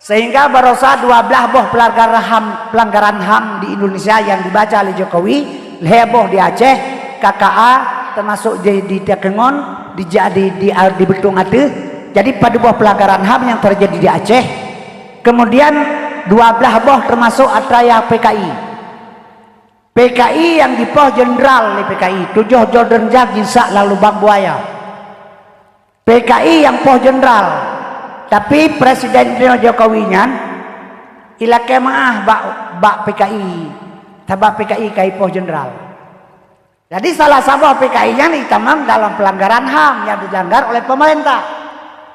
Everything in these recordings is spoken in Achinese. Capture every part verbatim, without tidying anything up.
Sehingga barosa dua blaih boh pelanggaran HAM, pelanggaran HAM di Indonesia yang dibaca oleh Jokowi, lhèe boh di Aceh, K K A, termasuk di, di Takengon, di, di, di, di Betong Ateuh. Jadi, padub boh pelanggaran HAM yang terjadi di Aceh. Kemudian, dua blaih boh termasuk atra nyang P K I. P K I nyang jipoh jenderal lé P K I, tujoh droe deunjang jisak lam lubang buaya. P K I nyang poh jenderal, tapi Presiden Jokowi nyan ilakèe meu'ah bak, bak P K I, sabab P K I ka jipoh jenderal. Jadi salah saboh P K I nyan jitamong dalam pelanggaran HAM yang dilanggar oleh pemerintah.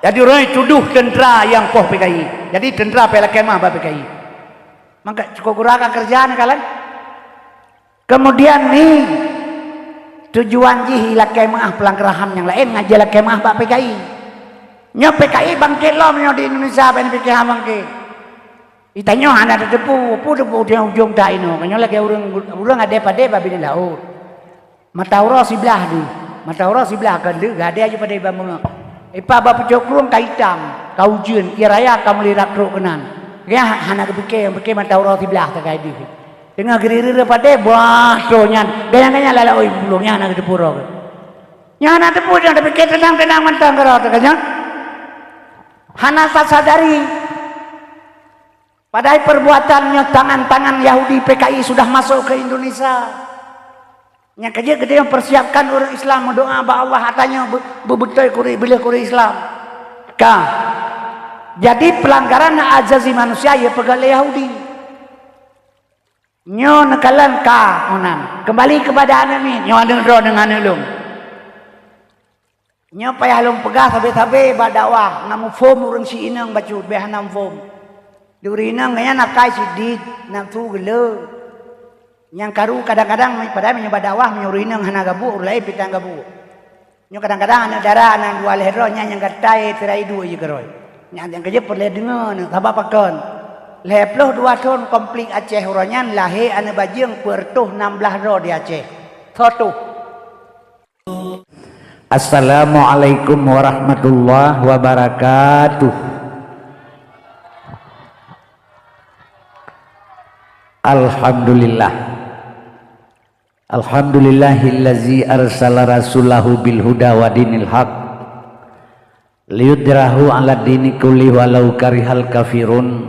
Jadi ureueng tudoh teuntara nyang poh P K I. Jadi teuntara pih lakèe meu'ah bak P K I. Maka cukôp gura ka keureuja neukalon. Kemudian ni tujuan jih ilakèe meu'ah pelanggaran HAM nyang laén, ngon jilakèe meu'ah bak P K I. Nyoe P K I bangkét lom nyoe di Indonesia, ban P K H bangkét. Itanyoe hana tateupeue, peue teupeue ujong-ujong ta inoe. Nyoe lagèe ureueng, ureueng adèe padé bak binéh laôt. Mata uroe siblah deuh, mata uroe siblah kon deuh, gadèe aju padé bak meungoh. Ipa bak pucôk krueng ka itam, ka ujeuen, ie raya ka mulai rab trôk keunan. Geuh hana geupike, pike mata uroe siblah sagai deuh. Teungoh geurireue padé, bah, trôk nyan. Ganyang-ganyang lalak oi pulo nyan hana geuteupeue uroe. Nyan hana teupeue, nyan tapike teunang-teunang mantong keudroe teuh nyan. Hana tasadari. Padahai perbuatan nyoe tangan-tangan Yahudi P K I sudah masuk ke Indonesia. Nyang ka jeuet geutanyoe persiapkan ureueng Islam meudoa bak Allah, atanyoe beu-, beubeutôi keu ureueng, beu lheueh keu ureueng Islam. Ka. Jadi pelanggaran hak azazi manusia, ya, peugah lé Yahudi. Nyoe neukalon ka meunan. Kembali kepada aneuk miet, nyoe aneuk droeneuh ngon aneuk lôn. Nyoe payah lôn peugah sabe-sabe bak dakwah, na muphom ureueng si inong bacut, bèk hana muphom. Di ureueng inong nyan akai sidit, nafeusu geuleu. Nyang karu kadang-kadang, padahai meunyoe bak dakwah, meunyoe ureueng inong hana gabuek, ureueng laén pih tan gabuek. Nyoe kadang-kadang aneuk dara nyang dua lhèe droe nyan nyang gatai sira iduek jih keudroe. Nyan nyang keujeuet peureulèe deungoe nyoe, sabab pakon? Lhèe ploh dua thon konflik Aceh uroe nyan lahé aneuk bajeueng peuet reutôh nam blah droe di Aceh. Soe tuh? Assalamualaikum warahmatullahi wabarakatuh. Alhamdulillah. Alhamdulillahillazi arsala rasulahu bil huda wa dinil haq liyudhhirahu 'alad dini kullihi walau karihal kafirun.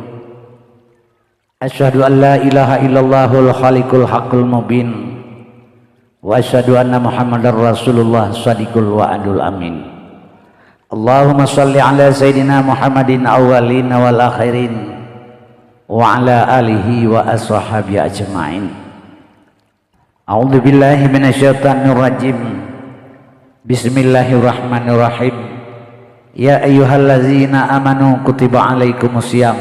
Asyhadu an la ilaha illallahul khaliqul haqqul mubin. Wa asyhadu anna Muhammadar Rasulullah shadiqul wa'dul amin. Allahumma shalli ala sayyidina Muhammadin awwalin wal akhirin wa ala alihi wa ashabihi ajmain. A'udzu billahi minasyaitonir rajim. Bismillahirrahmanirrahim. Ya ayyuhallazina amanu kutiba alaikumus siyam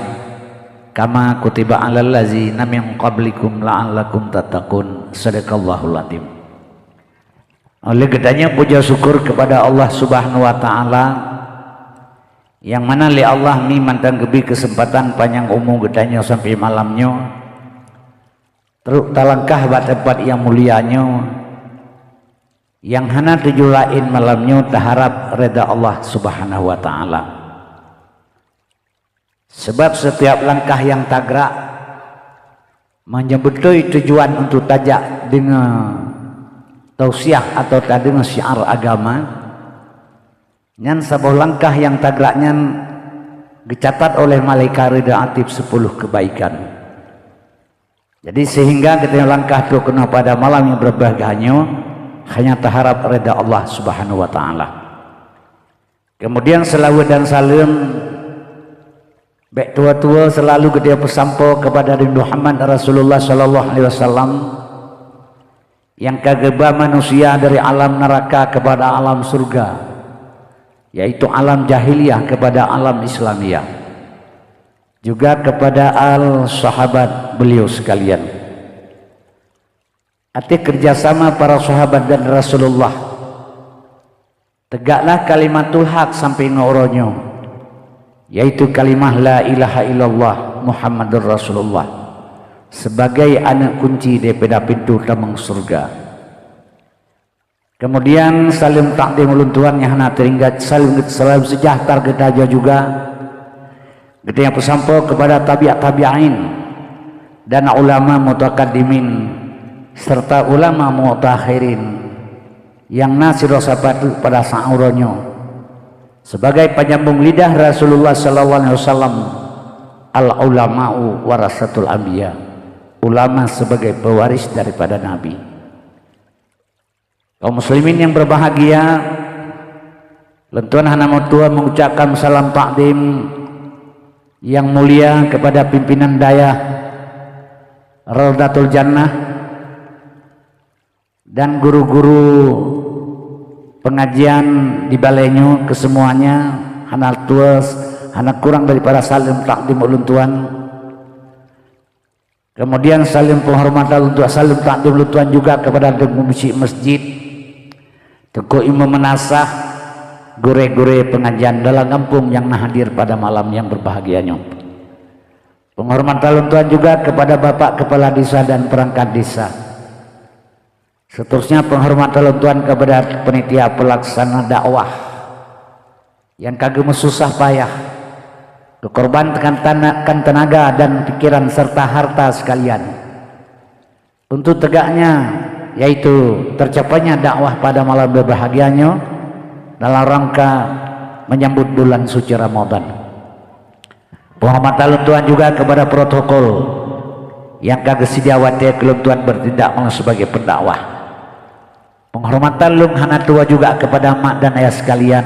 kama kutiba alal ladzina min qablikum la'allakum tattaqun. Sadaqallahul adzim. Oleh geutanyoe puja syukur kepada Allah Subhanahu wa taala, nyang mana lé Allah mi mantong geubri keuseumpatan panyang umu geutanyoe sampoe malam nyoe. Trok talangkah bak teumpat nyang mulia nyoe, nyang hana tujuan laén malam nyoe taharab reda Allah Subhanahu wa taala. Sebab setiap langkah nyang tagrak, meunyoe beutôi tujuan untuk tajak deungoe tausiah atau tadeungoe syiar agama, nyan saboh langkah nyang tagrak nyan geucatat oleh malaikat reda atib sepuluh kebaikan. Jadi, sehingga geutanyoe langkah trok keunoe pada malam nyang berbahagia nyoe hanya taharab reda Allah Subhanahu wa taala. Kemudian, selawat dan salam bèk tuwoe-tuwoe selalu geutanyoe peusampoe kepada Nabi Muhammad Rasulullah sallallahu alaihi wasallam, nyang ka geuba manusia dari alam neraka kepada alam surga, yaitu alam jahiliyah kepada alam Islamiyah. Juga kepada al sahabat beliau sekalian. Ateueh kerjasama para sahabat dan Rasulullah, tegaklah kalimatul haq sampai ngon uroe nyoe, yaitu kalimah la ilaha illallah Muhammadur Rasulullah, sebagai aneuk kunci daripada pintu tamong surga. Kemudian, saleuem takdim ulôn tuan nyang hana teuingat, saleuem, saleuem seujahtera geutanyoe juga Geutanyoe peusampoe kepada tabi'ut tabi'in dan ulama mutakaddimin serta ulama mutakhirin nyang na sidroe sapat pada saat uroe nyoe. Sebagai penyambung lidah Rasulullah sallallahu alaihi wasallam, al ulama'u warasatul anbiya. Ulama sebagai pewaris daripada nabi. Kaum muslimin yang berbahagia, lôn tuan hana meutuah mengucapkan salam takdim yang mulia kepada pimpinan dayah Raudatul Jannah dan guru-guru pengajian di balai nyoe kesemuanya, hana tuas, hana kurang daripada salam takdim ulôn tuan. Kemudian salam penghormatan untuk salam takdim ulôn tuan juga kepada Teungku Musyik Masjid, Teungku Imum Meunasah, gurée-gurée pengajian dalam gampông yang na hadir pada malam yang berbahagia nyoe. Penghormatan ulôn tuan juga kepada Bapak Kepala Desa dan perangkat desa. Seterusnya penghormatan ulôn tuan kepada panitia pelaksana dakwah yang ka geumeususah payah, geukorbankan tana-, kan tenaga dan pikiran serta harta sekalian untuk tegaknya, yaitu tercapainya dakwah pada malam berbahagia nyoe dalam rangka menyambut bulan suci Ramadan. Penghormatan ulôn tuan juga kepada protokol yang ka geusedia watée keu ulôn tuan bertindak meunyoe sebagai pendakwah. Penghormatan lôn hana tuah juga kepada mak dan ayah sekalian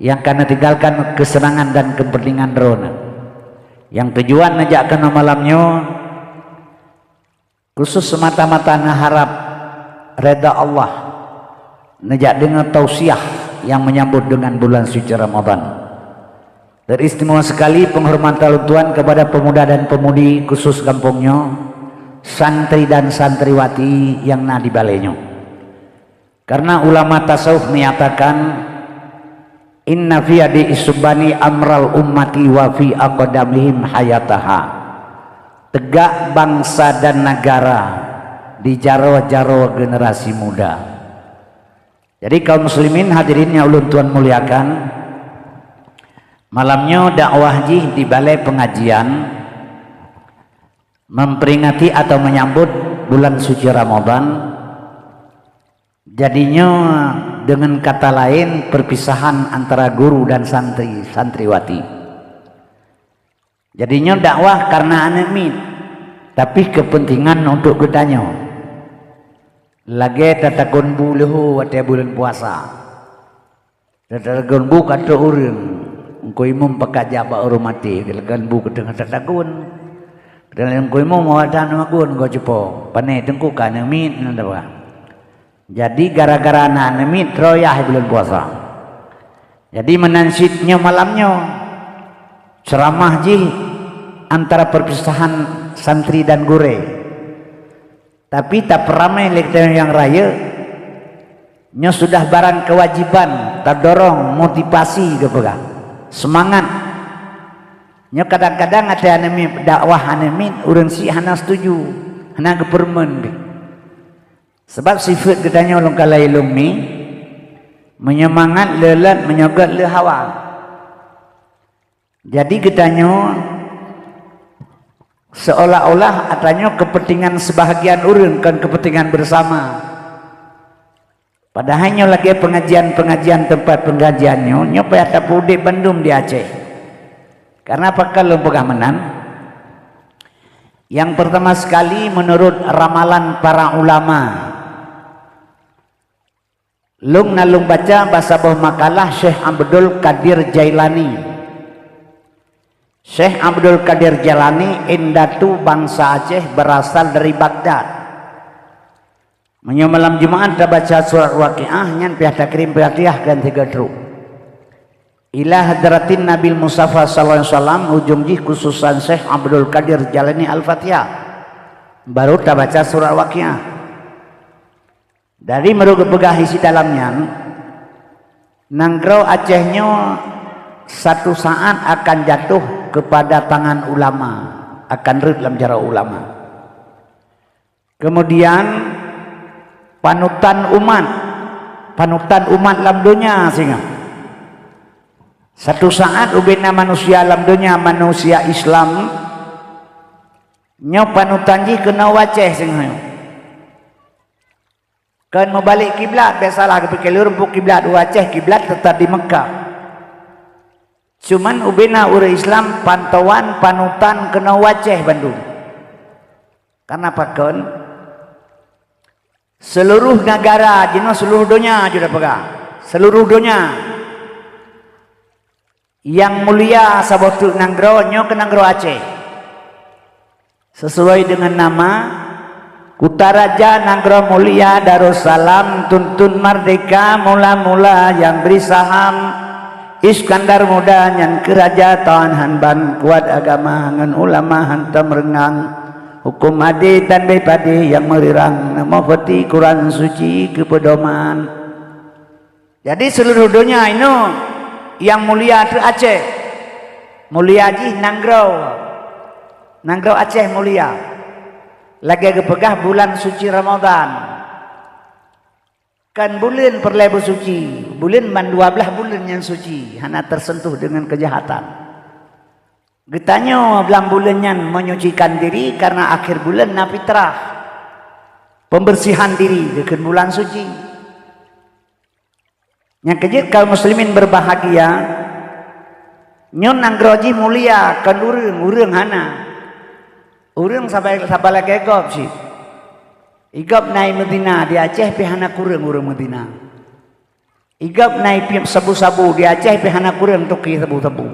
yang ka neutinggalkan keuseunangan dan keupeuntengan droeneuh. Nyang tujuan neujak keunoe malam nyoe khusus semata-mata neuharab reda Allah, neujak deungoe tausiah nyang menyambut dengan bulan suci Ramadan. Teristimewa sekali penghormatan ulôn tuan kepada pemuda dan pemudi khusus gampông nyoe, santri dan santriwati nyang na di balai nyoe. Karena ulama tasawuf menyatakan, "Inna fi yadi isbani amral ummati wa fi aqdamihim hayataha." Tegak bangsa dan negara di jaroe-jaroe generasi muda. Jadi kaum muslimin hadirin yang ulôn tuan muliakan, malam nyoe dakwah jih di balai pengajian memperingati atau menyambut bulan suci Ramadan. Jadi nyoe dengan kata lain perpisahan antara guru dan santri, santriwati. Jadi nyoe dakwah karena aneuk miet, tapi kepentingan untuk geutanyoe. Lagée tatagun bu leuho watée buleuen puasa. Tatagun bu ka trok ureuëng, Teungku Imum pakat jak bak ureuëng maté, tatagun bu keu teungoh tatagun. Teungoh Teungku Imum meuwatan magun goe cupo, pané teungku ka aneuk miet nan daba. Jadi gara-gara na aneuk miet troh yah buleuen puasa. Jadi meunan cit nyoe malam nyoe, ceuramah jih antara perpisahan santri dan gurée. Tapi tapeuramé lé geutanyoe nyang rayeuk, nyoe sudah barang kewajiban, tadorong, motivasi geupeugah, seumangat. Nyoe kadang-kadang até aneuk miet, dakwah aneuk miet, ureuëng syiek hana setuju, hana geupeurumeuen pih. Sabab sifeuet geutanyoe lôn ka lheueh lôn mi, meunyoe mangat le lôt, meunyoe gét le hawa. Jadi geutanyoe seolah-olah atanyoe kepentingan sebahagian ureuëng, kon kepentingan bersama. Padahai nyoe lagée pengajian-pengajian teumpat pengajian nyoe, nyoe payah tapeuudeb bandum di Aceh. Karena pakon lôn peugah meunan? Yang pertama sekali, menurut ramalan para ulama, lôn na lôn baca bak saboh makalah Syekh Abdul Qadir Jailani. Syekh Abdul Qadir Jailani indatu bangsa Aceh, berasal dari Baghdad. Meunyoe malam Jumaat tabaca surat Waqiah, nyan payah takirém Fatihah keu tiga trok. Ila hadratin Nabil Mustafa sallallahu alaihi wasallam, ujong jih khususan Syekh Abdul Qadir Jailani Al-Fatihah. Baru tabaca surat Waqiah. Dari meureuka peugah isi dalam nyan, nanggroe Aceh nyoe satu saat akan jatuh kepada tangan ulama, akan rhot lam jaroe ulama. Kemudian panutan umat, panutan umat lam donya singoh. Satu saat ubena manusia lam donya, manusia Islam, nyoe panutan jih keunoe u Aceh singoh nyoe. Kon meubalek kiblat, bèk salah geupike lôn, peue kiblat u Aceh, kiblat teutap di Meukah. Cuman ubena ureueng Islam pantauan panutan keunoe u Aceh bandum. Kareuna pakon? Seuluruh neugara jinoe, seuluruh donya jeuet tapeugah. Seuluruh donya. Nyang mulia saboh teuk nanggroe nyoe keuh nanggroe Aceh. Sesuai dengan nama, Kutaraja Nanggroe Mulia Darussalam, tuntun merdeka mula-mula nyang bri saham. Iskandar Muda nyan keuh raja, tahan han ban, kuat agama ngon ulama hantom reungang. Huköm adé dan beupadé nyang meurirang, neumoe peuti Quran Suci keu peudoman. Jadi, seuluruh donya inoe nyang mulia teuk Aceh. Mulia jih nanggroe. Nanggroe Aceh mulia. Lagèe geupeugah bulan suci Ramadhan. Kon buleuen peureulèe beusuci, buleuen ban dua blaih buleuen nyang suci, hana teuseuntuh deungon keujahatan. Geutanyoe lam buleuen nyan menyucikan diri kareuna akhé buleuen na fitrah. Pembersihan diri geukheun bulan suci. Nyang keujeuet kaum muslimin berbahagia, nyoe nanggroe jih mulia, kon ureueng, ureueng hana. Ureueng saban, saban lagèe gob cit. Igob na i Madinah di Aceh pih hana kureueng ureueng Madinah. Igob na i piep sabu-sabu di Aceh pih hana kureueng toke sabu-sabu.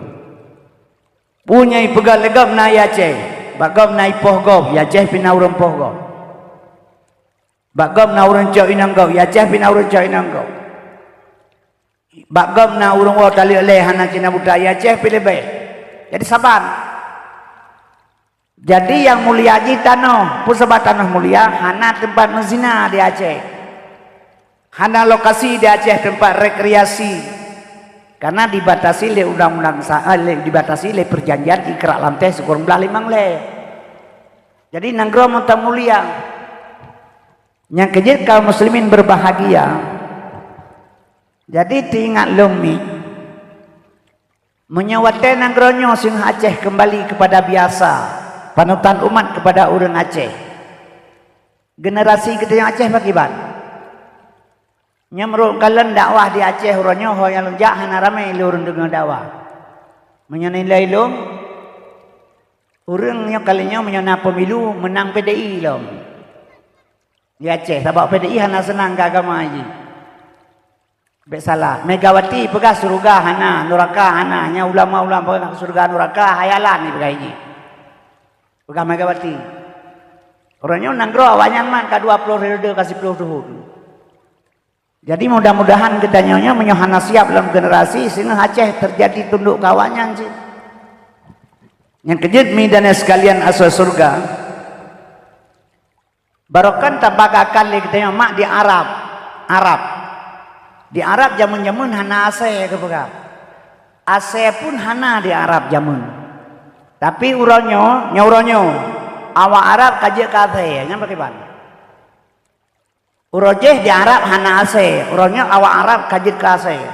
Peue nyang ipeugah lé gob na i Aceh, bak gob na i poh gob, i Aceh pih na ureueng poh gob. Bak gob na ureueng cok inong gob, i Aceh pih na ureueng cok inong gob. Bak gob na ureueng woe taleuek lhèe hana cina buta, i Aceh pih leubeh. Jadi saban. Jadi nyang mulia jih tanoh, peue sabab tanoh mulia, hana teumpat meuzina di Aceh. Hana lokasi di Aceh teumpat rekreasi. Kareuna dibatasi lé undang-undang sa-, eh, lé, dibatasi lé peujanjian Ikrar Lamteh sikureueng blaih limong lhèe. Jadi nanggroe mantong mulia. Nyang keujeuet kaum muslimin berbahagia. Jadi teuingat lôn mi, meunyoe watèe nanggroe nyoe singoh Aceh keumbali keupada biasa, panutan umat keupada ureueng Aceh, generasi geutanyoe Aceh pakriban? Nyoe meunurot kalon dakwah di Aceh uroe nyoe, ho nyang lôn jak hana ramé lé ureueng deungoe dakwah. Meunyoe nilai lôn, ureueng nyoe kali nyoe meunyoe na pemilu meunang P D I lom. Di Aceh, sabab P D I hana seunang keu agama jih. Bèk salah, Megawati peugah syeuruga hana, nuraka hana, nyan ulama-ulama peugah syeuruga nuraka, khayalan ipeugah jih. Peugah Megawati. Uroe nyoe nanggroe awaknyan mat ka dua ploh periode ka siplôh thôn. Jadi mudah-mudahan geutanyoe nyoe meunyoe hana siap lam generasi, singoh Aceh teujadi tundok keu awaknyan cit. Nyang keujeuet mi dan sekalian asoe syeuruga, barokon tabagakan lé geutanyoe mak di Arab. Arab. Di Arab jameun-jameun hana asèe geupeugah. Asèe pun hana di Arab jameun. Tapi uroe nyoe, nyoe uroe nyoe, awak Arab ka jeuet keu asèe, nyan pakriban? Uroe jéh di Arab hana asèe, uroe nyoe awak Arab ka jeuet keu asèe.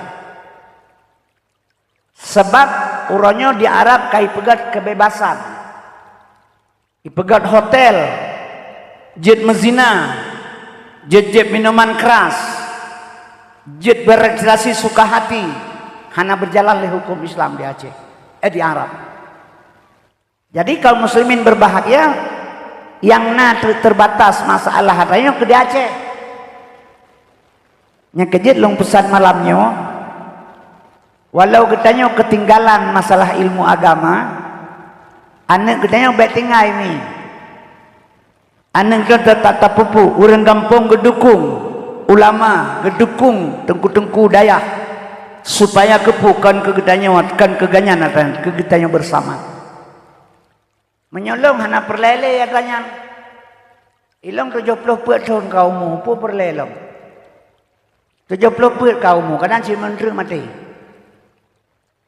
Sabab uroe nyoe di Arab ka ipeugèt keubebasan. Ipeugèt hotel, jeuet meuzina, jeuet jieb minuman keras, jeuet berekreasi suka hati, hana beujalan lé huköm Islam di Aceh, eh, di Arab. Jadi kaum muslimin berbahagia, nyang na ter-, terbatas masalah atra nyoe keu di Aceh. Nyang keujeuet lôn peusan malam nyoe, walau geutanyoe keutinggalan masalah ilmu agama, aneuk geutanyoe bèk tinggai mi. Aneuk geutanyoe ta-, ta-, tapeupuih, ureueng gampông geudukong ulama, geudukong teungku-teungku dayah, supaya keupeue kon keu geutanyoe, kon keu geuhnyan atra nyan, keu geutanyoe bersama. Meunyoe lôn hana peureulèe lé atra nyan. Ilôn tujoh ploh peuet thôn ka umu, peue peureulèe lôn? Tujoh ploh peuet ka umu, kadang cit meuntreuk maté.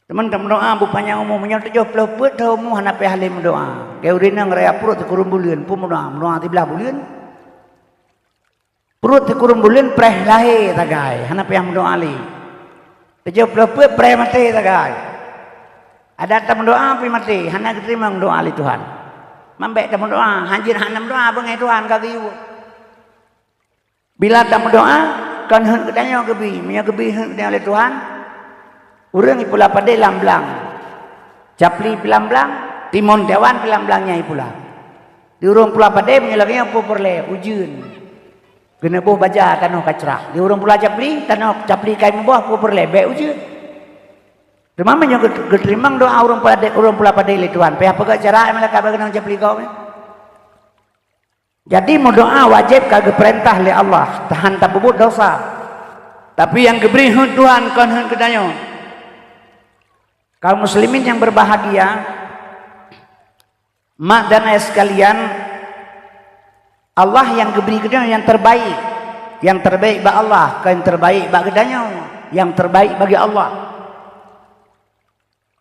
Teuma tameudoa beupanyang umu, meunyoe tujoh ploh peuet thôn umu hana payah lé meudoa. Keu ureueng inong raya pruet sikureueng buleuen, peue meudoa, meudoa siblaih buleuen. Pruet sikureueng buleuen preh lahé sagai, hana payah meudoa lé. Tujoh ploh peuet preh maté sagai. Adak tameudoá pih maté, hana geuteurimong doá lé Tuhan. Mambék tameudoá, hanjeuet hana meudoá beungéh Tuhan ka geuyue. Bila tameudoá, kon heuet geutanyoe geubi, meunyoe geubi heuet geutanyoe lé Tuhan, ureuëng ipula padé lam blang. Capli pih lam blang, timon tiawan pih lam blang nyan ipula. Di ureuëng pula padé meunyoe lagée nyoe peue peureulée, ujeuen. Geuneuboh baja tanoh ka crah. Di ureuëng pula capli, tanoh capli kai meuboh peue peureulée, bék ujeuen. Teuma meunyoe geut-, geuteurimong doá ureuëng pula padé, ureuëng pula padé lé Tuhan, payah peugah cara malaikat bak geunong capli gob nyan. Jadi meudoá wajéb ka geupeurintah lé Allah, tahan tapeubuet dosa. Tapi nyang geubri heuet Tuhan kon heuet geutanyoe. Kaum muslimin yang berbahagia, mak dan ayah sekalian, Allah nyang geubri geutanyoe nyang terbaik. Nyang terbaik bak Allah, kon nyang terbaik bak geutanyoe. Nyang terbaik bagi Allah.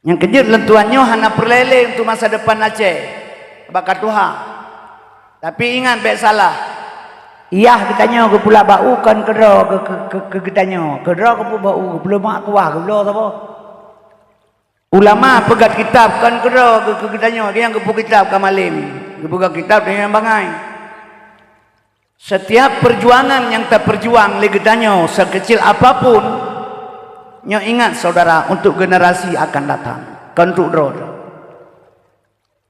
Nyang keujeuet lôn tuan nyoe hana peureulée lé untuk masa depan Aceh bak ka tuha. Tapi ingat bék salah, yah geutanyoe geupula bak u kon keudroe keu, keu, keu, keu geutanyoe, keudroe geupeu bak u, geupeuleumah kuah, geubloe saboh. Ulama peugét kitab kon keudroe keu, keu geutanyoe, nyang geupeu kitab ka malem, geupeugah kitab deungon bangai. Setiap perjuangan nyang tapeujuang lé geutanyoe sekecil apapun, nyoe ingat saudara, untuk generasi akan datang, kon untuk droe.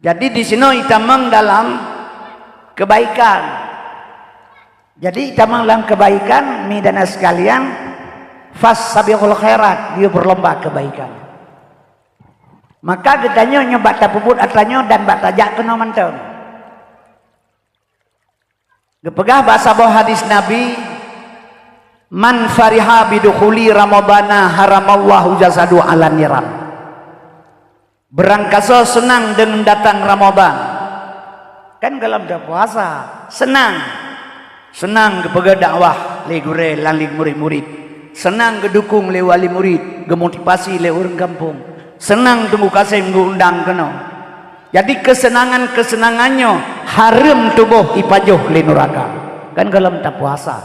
Jadi di sinoe itamong dalam kebaikan. Jadi itamong dalam kebaikan, mi dan sekalian, fas sabiqul khairat, dia berlomba kebaikan. Maka geutanyoe nyoe bak tapeubuet atra nyoe dan bak tajak keunoe mantong. Geupeugah bak saboh hadis Nabi, "Man fariha bidukhuli Ramadana haramallahu jasadu 'alan niran." Beurangkasoe seunang deungon datang Ramadhan. Kan gohlom tapuasa, seunang. Seunang geupeugah dakwah lé gurée lam lé murit-murit. Seunang geudukong lé wali murit, geumotivasi lé ureuëng gampông. Seunang Teungku Kasem geuundang keunoe. Jadi keuseunangan-keuseunangan nyoe hareuem tuboh ipajoh lé nuraka. Kan gohlom tapuasa.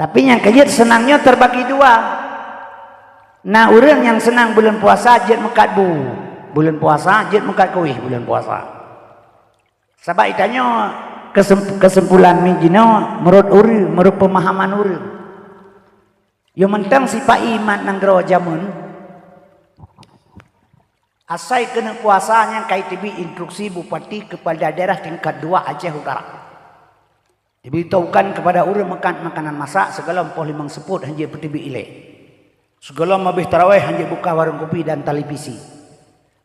Tapi nyang keujeuet seunang nyoe terbagi dua. Na ureuëng nyang seunang buleuen puasa jeuet meukat bu. Buleuen puasa jeuet meukat kueh buleuen puasa. Sabab itanyoe keusem-, keuseumpulon mi jinoe meurot ureuëng, meurot peumahaman ureuëng. Yo mantong sipa-i mat nanggroe jameun, asai keuneuk puasa nyang ka iteubiet instruksi bupati keupada daerah tingkat dua Aceh Utara. Diberitahukan kepada ureuëng meukat makanan masak sigohlom poh limong seupôt hanjeuet peuteubiet ilée. Sigohlom habéh tarawéh hanjeuet buka warong kopi dan televisi.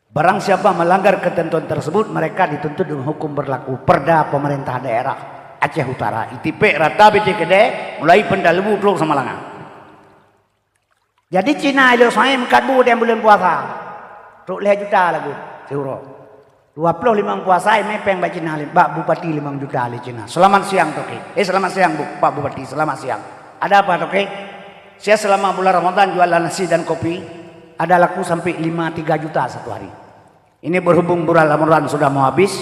Barang siapa melanggar ketentuan tersebut, mereka dituntut dengan hukum berlaku Perda Pemerintah Daerah Aceh Utara. Itipék rata bidéh keudée, mulai Peuntah Leubue trok Samalanga. Jadi Cina ilok saé meukat bu dan buleuen puasa. Trok lhée juta lagu siuroe. Dua ploh limong puasa imé péng bak Cina, bak bupati limong juta lé Cina. Selamat siang, Toke. Eh, selamat siang, Bu, Pak Bupati. Selamat siang. Ada apa, Toke? Saya selama bulan Ramadan jualan nasi dan kopi, ada laku sampai lima tiga juta satu hari. Ini berhubung bulan Ramadan sudah mau habis,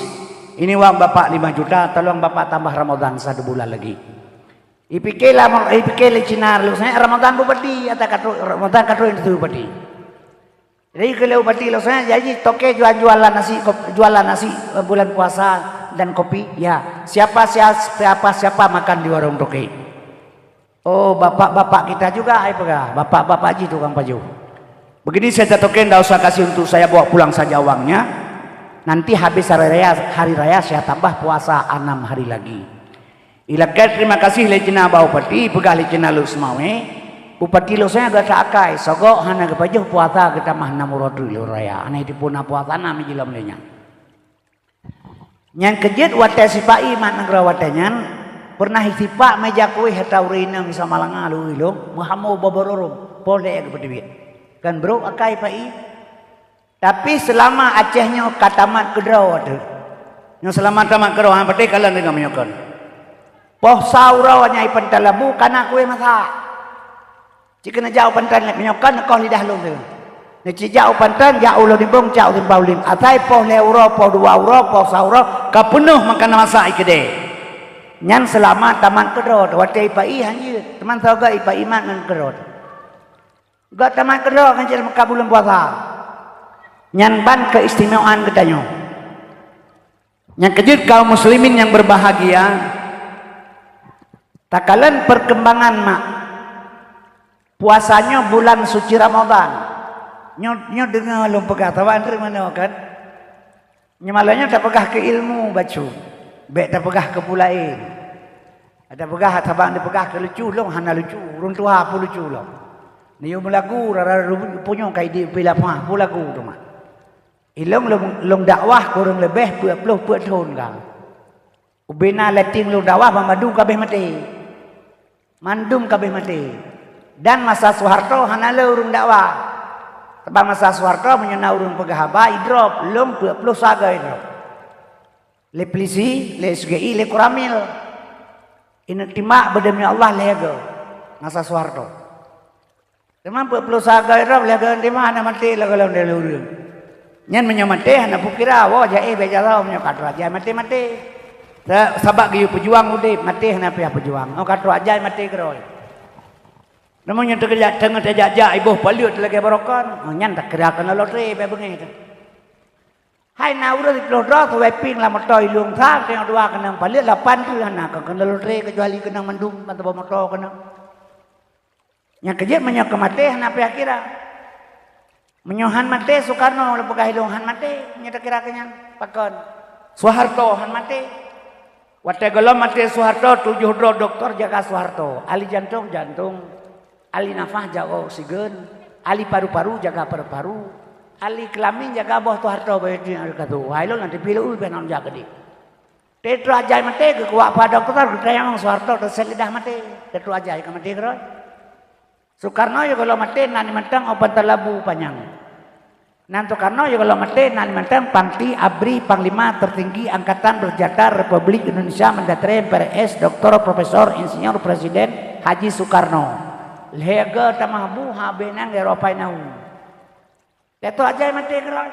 ini uang Bapak lima juta, tolong Bapak tambah Ramadan satu bulan lagi. Ipike lah, ipike lé Cina lôn saé Ramadan bupati, ata ka trok Ramadan ka trok industri bupati. Jadi keu lé bupati lôn saé, jadi Toke jual-jualan nasi, kop-, jualan nasi, eh, bulan puasa dan kopi. Ya, siapa, sia-, siapa, siapa makan di warung Toke? Oh, bapak-bapak kita juga, ai peugah. Bapak-bapak jih tukang pajoh. Begini saja Toke, ndak usah kasih untuk saya, bawa pulang saja uangnya. Nanti habis hari raya, hari raya saya tambah puasa enam hari lagi. Ilakée terima kasih lé Cina bak bupati, peugah lé Cina lôn seumawé, bupati lôn saé gata akai, sogok hana geupajoh puasa geutamah nam uroe teuk lheueh raya, hana jipuna puasa nam jilom lé nyan. Nyang keujeuet watée sipa-i mat nanggroe watée nyan, peureunah sipak méja kueh ata ureuëng inong di Samalanga lôn, meuhamo bobororong, poh lhée geupeuteubiet. Kan brok akai pa-i. Tapi seulama Aceh nyoe ka tamat keudroe teuh. Nyoe seulama tamat keudroe, ha, patéh kalon deungon meunyoe kon. Poh sa uroe nyang i Peuntah Leubue ka na kueh masak. Cit keuneuk jak u Peuntah meunyoe kon neukoh lidah lôn teuh. Neucit jak u Peuntah, jak u Lhodimbong, jak u Simpang Ulin. Asai poh lhée uroe, poh dua uroe, poh sa uroe, ka peunoh makanan masak i keudée. Nyan seulama tamat keudroe teuh, watée i pa-i hanjeuet. Teuma soe gét i pa-i mat ngon keudroe teuh. Gét tamat keudroe kan cit meukat buleuen puasa. Nyan ban keistimewaan geutanyoe. Nyang keujeuet kaum muslimin nyang berbahagia, takalon perkembangan mak. Puasa nyoe bulan suci Ramadan. Nyoe, nyoe deungoe lôn peugah, saban teurimong kan? Nyoe malam nyoe tapeugah keu ilmu bacut. Bèk tapeugah keu peue laén. Ada peugah, saban dipeugah keu lucu lom, hana lucu. Ureueng tuha peue lucu lom. Neuyue meulagu, rara punyueng ka idéh pih lapah, peue lagu teuma. Ilong lôn, lôn dakwah kureueng leubeh peuet ploh peuet thon ka. Ubena letting lôn dakwah banmandum ka abéh maté. Mandum ka abéh maté. Dan masa Soeharto hana le ureueng dakwah. Sabab masa Soeharto meunyoe na ureueng peugah haba, idrop, lôn peuet ploh saga idrop. Lé polisi, lé S G I, lé Koramil. Ineuk timbak bak demi Allah lhèe goe masa Soeharto. Teuma peuet ploh saga idrop lhèe goe teuma hana maté lagèe lom lé ureueng. Nyan meunyoe maté hana peukira, woe jai bèk jaroe meunyoe ka troh ajai maté-maté. Sa-, sabab geuyue peujuang udép, maté hana payah peujuang. Oh ka troh ajai maté keudroe. Namun nyang teukeujak teungoh tajak-jak iboh paleuet lagèe barokon, oh nyan takira keunoe lotre bèk beungéh teuh. Hai na ureueng siplôh droe sweeping lam moto ilong sa, teungoh dua keunong paleuet lapan teuh hana kon keunoe lotre keucuali keunong mandum mantong moto keunong. Nyang keujeuet meunyoe ka maté hana payah kira. Meunyoe han maté Soekarno, lôn peugah ilong han maté, meunyoe takira keu nyan. Pakon? Soeharto han maté. Watèe gohlom maté Soeharto, tujoh droe doktor jaga Soeharto. Ahli jantong, jantong. Ahli nafas jaga oksigen. Ahli paru-paru jaga paru-paru. Ahli keulamin jaga boh Soeharto, bayeue tu nyang ka tu. Wahai lôn, nanti pilu u pih nang jaga di. Teuteuajai maté, geukuak padang keudroe, geutanyong Soeharto, teuseulidah maté. Teuteuajai ka maté keudroe. Soekarno yôh gohlom maté, nan mantong Opan Talabu panyang. Nan Soekarno yôh gohlom maté, nan mantong Panglima Abri, Panglima Tertinggi Angkatan Bersenjata Republik Indonesia Mandatory M P R S, Doktor, Profesor, Insinyur, Presiden Haji Soekarno. Lhèe goe tamah bu, habéh nyan lhèe droe pai nau. Teuteuajai maté keudroe.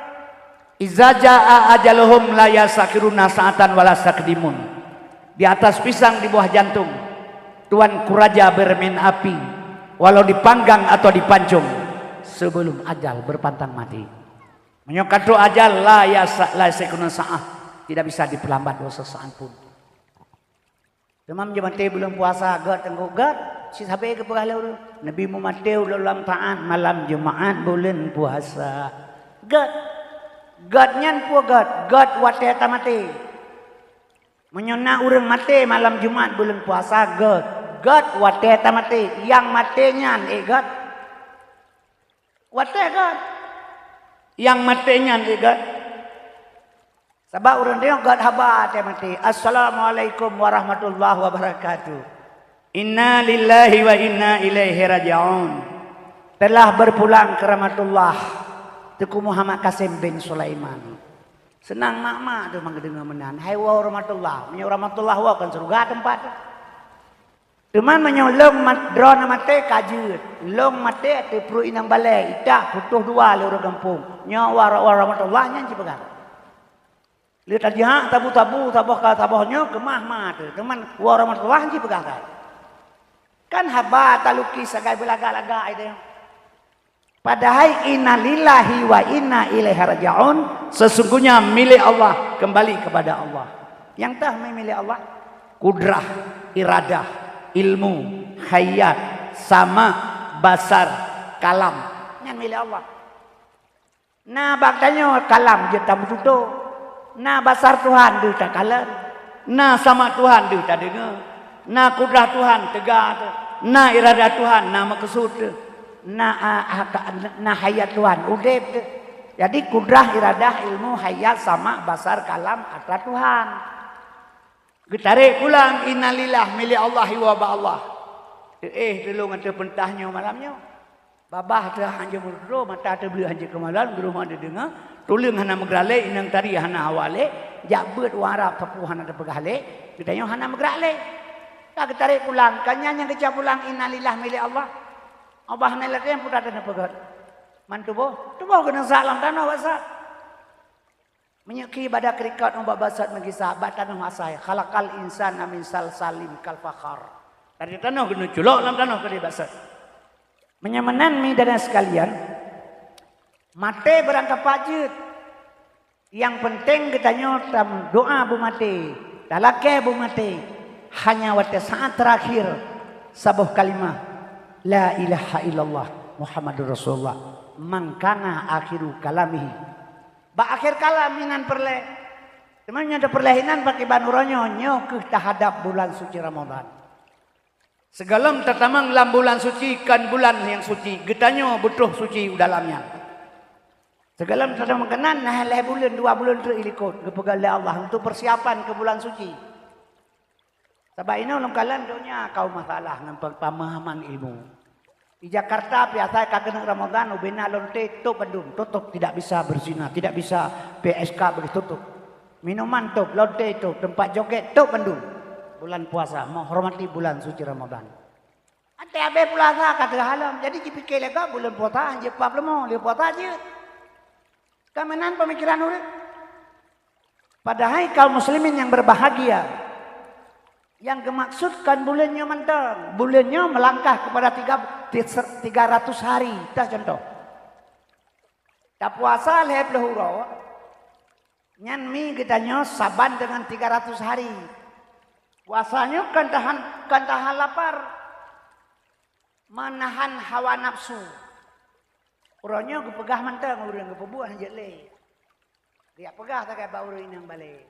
Iza jaa ajaluhum la yastakhiruna sa'atan wa la yastaqdimun. Di atas pisang di bawah jantung, Tuanku Raja bermain api, walau dipanggang atau dipancung, sebelum ajal berpantang mati. Meunyoe ka troh ajal, la yasa-, la yastakhiruna sa'ah, tidak bisa diperlambat walau sesaat pun. Teuma meunyoe maté buleuen puasa, gèt teungku gèt, cit sabe geupeugah lé ureueng, Nabi meumaté ulôn lam taat malam Jumaat buleuen puasa. Gèt. Gèt nyan peue gèt? Gèt watèe tamaté. Meunyoe na ureueng maté malam Jumaat buleuen puasa, gèt. Gèt watèe tamaté. Nyang maté nyan ék gèt. Watèe gèt. Nyang maté nyan ék gèt. Sabab ureueng nyoe gèt haba watèe maté. Assalamualaikum warahmatullahi wabarakatuh. Inna lillahi wa inna ilaihi raji'un. Telah berpulang ke rahmatullah Teuku Muhammad Kasim bin Sulaiman. Seunang mak-mak teuh meundeungoe meunan. Hai woe rahmatullah. Meunyoe rahmatullah woe kon syeuruga teumpat. Teuma meunyoe lôn mat-, droeneuh maté ka jeuet, lôn maté ateueh pruet inong balèe, itak putôh dua lé ureueng gampông. Nyoe wa-, wa-, rahmatullah nyan jipeugah. Lé tajihak tabu-tabu saboh ka saboh nyoe keumah ma teuh. Teuma wa-, rahmatullah jipeugah kai. Kan haba talukis sagai beulagak-lagak itu. Padahai innalillahi wa inna ilaihi raji'un, sesungguhnya milik Allah, kembali kepada Allah. Nyang teuh milék Allah? Kudrah, iradah, ilmu, hayat, sama, basar, kalam. Nyan milék Allah. Na bak tanyoe kalam jeuet tameututoe. Na basar Tuhan deuh takalon. Na sama Tuhan deuh tadeungoe. Na kudrah Tuhan teuga teuh. Na iradah Tuhan na meukeusut teuh. Na, a, a, ka, na hayat Tuhan udép teuh. Jadi kudrah, iradah, ilmu, hayat, sama, basar, kalam atra Tuhan. Geutarek pulang innalillah milék Allah, iwoe bak Allah. Teuéh tulông ateueh peurintah nyoe malam nyoe. Babah teuh hanjeuet meututoe, mata teuh bleuet hanjeuet keumalon, geurumoh teudeungoe, tuleueng hana meugerak lé, inong tari hana hawa lé, jak beuet u Arab sapeue hana teupeugah lé, geutanyoe hana meugerak lé. Ka geutarek pulang, ka nyan nyang geucok pulang innalillah milék Allah. Allah hana lé teuh nyang putra teuh neupeugét. Man tuboh, tuboh keuneuk sak lam tanoh bak sat. Meunyoe khi bak da keurikot ubak basat meugisa bak tanoh asai, khalaqal insana min salsalin kal fakhar. Dari tanoh geuneuk culok lam tanoh keudeh basat. Meunyoe meunan mi dan sekalian, Maté barangkapat jeuet. Nyang peunteng geutanyoe tameudoa beumaté, talakée beumaté. Hanya watée saát teurakhir saboh kalimah, "La ilaha illallah Muhammadur Rasulullah." Man kana akhiru kalamihi. Bak akhé kalam inan peureulée. Teuma nyoe tapeureulée inan pakiban uroe nyoe, nyoe kheueh teuhadab bulan suci Ramadhan. Sigohlom tatamong lam bulan suci, kon bulan nyang suci, geutanyoe beutôh suci u dalam nyan. Sigohlom tatamong keunan, na lhée buleuen, dua buleuen treuk ilikot, geupeugah lé Allah untuk persiapan keu bulan suci. Sabab inoe lôn kalon donya kaum masalah ngon pe-, pemahaman ilmu. Di Jakarta biasa ka keuneuk Ramadan, ubena lonte top bandum, tutup, tidak bisa berzina, tidak bisa P S K begitu tutup. Minuman top, lonte top, tempat joget top bandum. Bulan puasa, menghormati bulan suci Ramadan. Até habéh puasa ka teuhalom, jadi jipike lé gob bulan puasa, jipap leumô, lé puasa jeuet. Ka meunan pemikiran ureuëng. Padahai kaum muslimin yang berbahagia, yang geumaksud kon buleuen nyoe mantong. Buleuen nyoe melangkah kepada tiga, tiga ratus hari. Dah contoh. Tapuasa lhée ploh uroe, nyan mi geutanyoe saban dengan tiga ratus hari. Puasa nyoe kon tahan, kon tahan lapar, menahan hawa nafsu. Uroe nyoe geupeugah mantong ureuëng geupeubuet hanjeuet lé. Geujak peugah sagai bak ureuëng inong balé,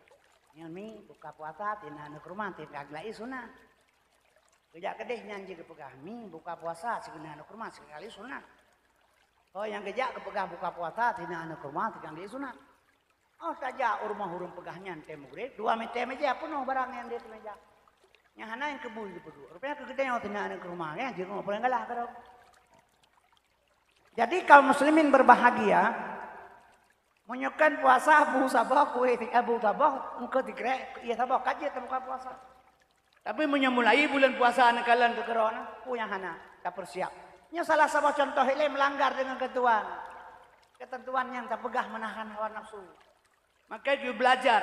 "Nyoe mi buka puasa tina aneuk rumoh tinggai sunat." Geujak keudeh nyan jih geupeugah, "Mi buka puasa sigoe aneuk rumoh tinggai sunat." Oh, nyang geujak geupeugah buka puasa tina aneuk rumoh tinggai sunat. Oh, tajak u rumoh ureuëng peugah nyan tée mugreb, dua meter meja peunoh barang nyang di meja. Nyang hana nyang keubui geupeuduek. Rupanya keu geutanyoe tina aneuk rumoh, ya, jeuet ngon peurang galah keudroe. Jadi kaum muslimin berbahagia, meunyoe kon puasa bu saboh kueh, eh, bu saboh engkau tikrek, iya saboh ka jeuet tabuka puasa. Tapi meunyoe mulai bulan puasa neukalon keu keudroe, peue nyang hana tapersiap. Nyoe salah saboh contoh ilée melanggar dengan ketentuan. Ketentuan nyang tapeugah menahan hawa nafsu. Maka jeuet belajar.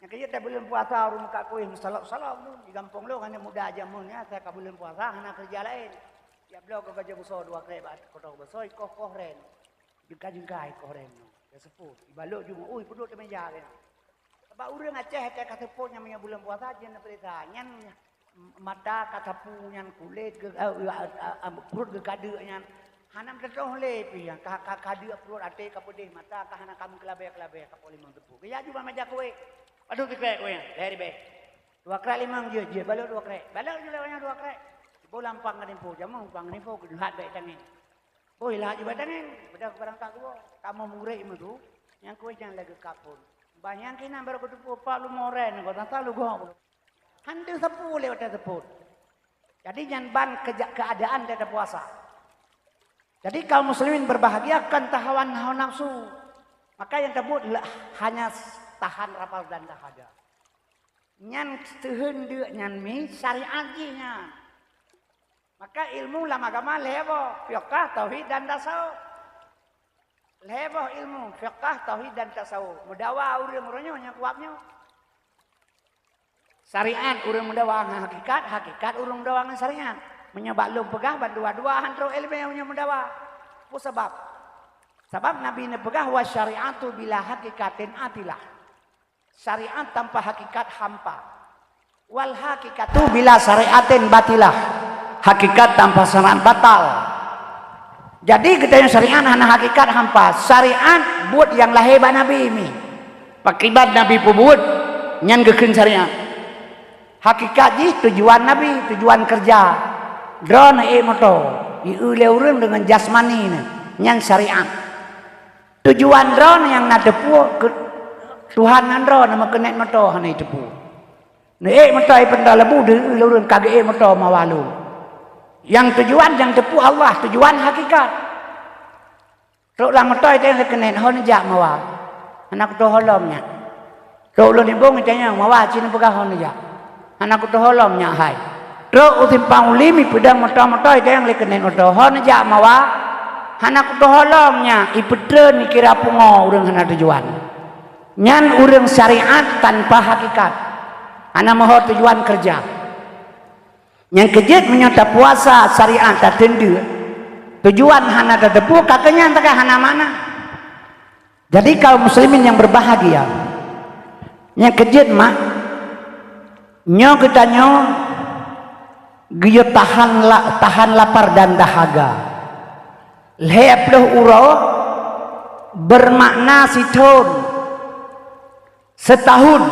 Nyang keujeuet buleuen puasa ureuëng meukat kueh meusalok-salok tu. Di gampông lôn aneuk muda jameun nyan, asai ka buleuen puasa hana keureuja laén. Tiep bloe ka gajah busoe dua krek bak koto busoe, ikoh-koh ren. Jengka-jengka ikoh ren nyoe. Ka seupôt. Ibalok jumeu'ui peuduek di meja ren. Sabab ureuëng Aceh ka seupôt nyang meunyoe buleuen puasa jeuet neupeuriksa. Nyan mata ka sapu nyan, kulét geu-, eh, eh, eh, eh, pruet geukadeuk nyan, hana meuteutôh lé pih nyan, ka, ka, kadeuk pruet, até ka peudeh, mata ka hana ka meukeulabée-keulabée, ka poh limong teupeu. Geujak ju bak meja kueh, padub tikrek kueh nyan, lhée ribée. Dua krek limong jeuet, jeuet, balok dua krek. Balok ju lewat nyan dua krek. Boh lampang ka nimpo, jameun lampang ka nimpo, geuleuhat bak tangen. Boh ileuhat ju bak tangen, padahai barangkat geuwoe. Kamoe murit meutu, nyang kueh nyan lagée kapon. Bah nyang kinan barô geuteupeue pat leumo ren, ngon tasa lugok. Han teuseupôt lé watée seupôt. Jadi nyan ban keja-, keuadaan daripada puasa. Jadi kaum muslimin berbahagia kon tahawan hawa nafsu. Maka nyang teubeuet le-, hanya tahan lapar dan dahaga. Nyan teuheun deuk nyan mi syariat jih nyan. Maka ilmu lam agama lhée boh, fiqah, tauhid dan tasawuf. Lhée boh ilmu, fiqah, tauhid dan tasawuf. Meudawa ureuëng uroe nyoe nyang kuab nyoe. Syariat ureuëng meudawa ngon hakikat, hakikat ureuëng meudawa ngon syariat. Meunyoe bak lôn peugah, ban dua-dua han trok iéleumé meunyoe meudawa. Peue sabab? Sabab Nabi neupeugah, "Wa syariatu bila hakikatin atilah." Syariat tanpa hakikat hampa. "Wal hakikatu bila syariatin batilah." Hakikat tanpa syariat batal. Jadi geutanyoe syariat hana hakikat hampa. Syariat buet nyang lahé bak Nabi mi. Pakiban Nabi peubuet, nyan geukheun syariat. Hakikat jih tujuan Nabi, tujuan keureuja. Droeneuh ék moto, jieu lé ureuëng deungon jasmani neuh, nyan syariat. Tujuan droeneuh nyang na teupeu keu-, Tuhan ngon droeneuh meukeuneuk moto hana jiteupeu. Neuék moto jipeuntoe leubeh deuh lé ureuëng ka geuék moto mawa lôn. Nyang tujuan nyang teupeu Allah, tujuan hakikat. Trok lam moto itanyong lé keuneuk, "Ho neujak mawa?" "Hana kutoh ho lom nyak." Trok ulôn nibong itanyong, "Mawa?" Cit neupeugah, "Ho neujak." "Hana kutoh ho lom nyak hai." Trok u simpang u Lim ipeudong moto-moto itanyong lé keuneuk moto, "Ho neujak mawa?" "Hana kutoh ho lom nyak." Ipeutreun ikira pungo ureuëng hana tujuan. Nyan ureuëng syariat tanpa hakikat. Hana meuho tujuan keureuja. Nyang keujeuet meunyoe tapuasa syariat tateundeuk, Tujuan hana tateupeue, ka keuh nyan teuka hana makna. Jadi kaum muslimin yang berbahagia, nyang keujeuet mah, nyoe geutanyoe geuyue tahan la-, tahan lapar dan dahaga. Lhée ploh uroe bermakna sithon. Seutahun.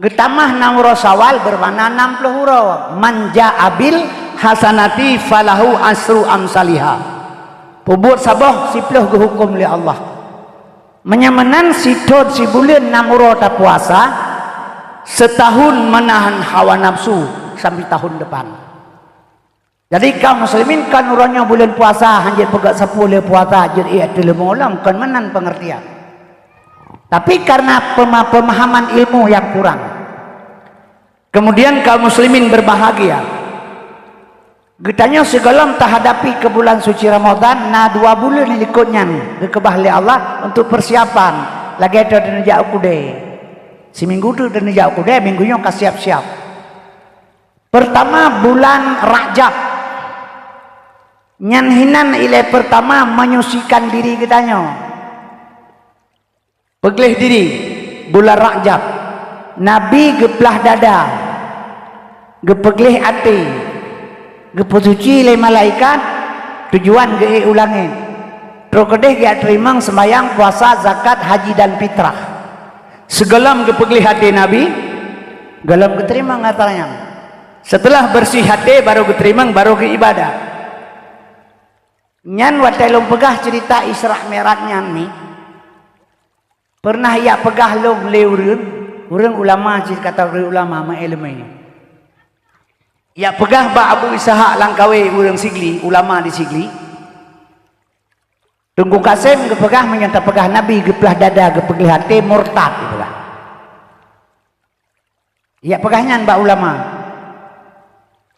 Geutamah nam uroe Syawal beumakna nam ploh uroe. "Man jaa bil hasanati falahu asyru amsaliha." Peubuet saboh siploh geuhukôm lé Allah. Meunyoe meunan sithon sibuleuen nam uroe tapuasa, seutahun meunahan hawa nafsu sampai tahun depan. Jadi kaum muslimin, kon uroe nyoe buleuen puasa, hanjeuet peugét sapeue lé puasa, jeuet ék teuleumo lom, kon meunan pengertian. Tapi karena pema-, pemahaman ilmu yang kurang. Kemudian kaum muslimin berbahagia. Geutanyoe sigohlom tahadapi keu bulan suci Ramadan, na dua buleuen likot nyan geukeubah lé Allah untuk persiapan. Lagée droe taneujak u keudè. Siminggu teuk taneujak u keudè, minggu nyoe ka siap-siap. Pertama, bulan Rajab. Nyan hinan ilée pertama menyucikan diri geutanyoe. Peugleh diri, bulan Rajab. Nabi geuplah dada, geupeugleh até, geupeusuci lé malaikat, tujuan geuék u langét. Trok keudeh geujak teurimong seumayang, puasa, zakat, haji dan fitrah. Sigohlom geupeugleh até Nabi, gohlom geuteurimong atra nyan. Seuteulah beureuséh até, barô geuteurimong, barô geuibadat. Nyan watée lôn peugah ceurita Isra Mi'raj nyan mi, peureunah jak peugah lom lé ureuëng, ureuëng ulama cit, kateugori ulama meuiéleumé nyoe. Jak peugah bak Abu Ishaq Langkawi, ureuëng Sigli, ulama di Sigli. Teungku Kasem geupeugah, meunyoe tapeugah Nabi geuplah dada, geupeugleh até, murtad geupeugah. Jak peugah nyan bak ulama.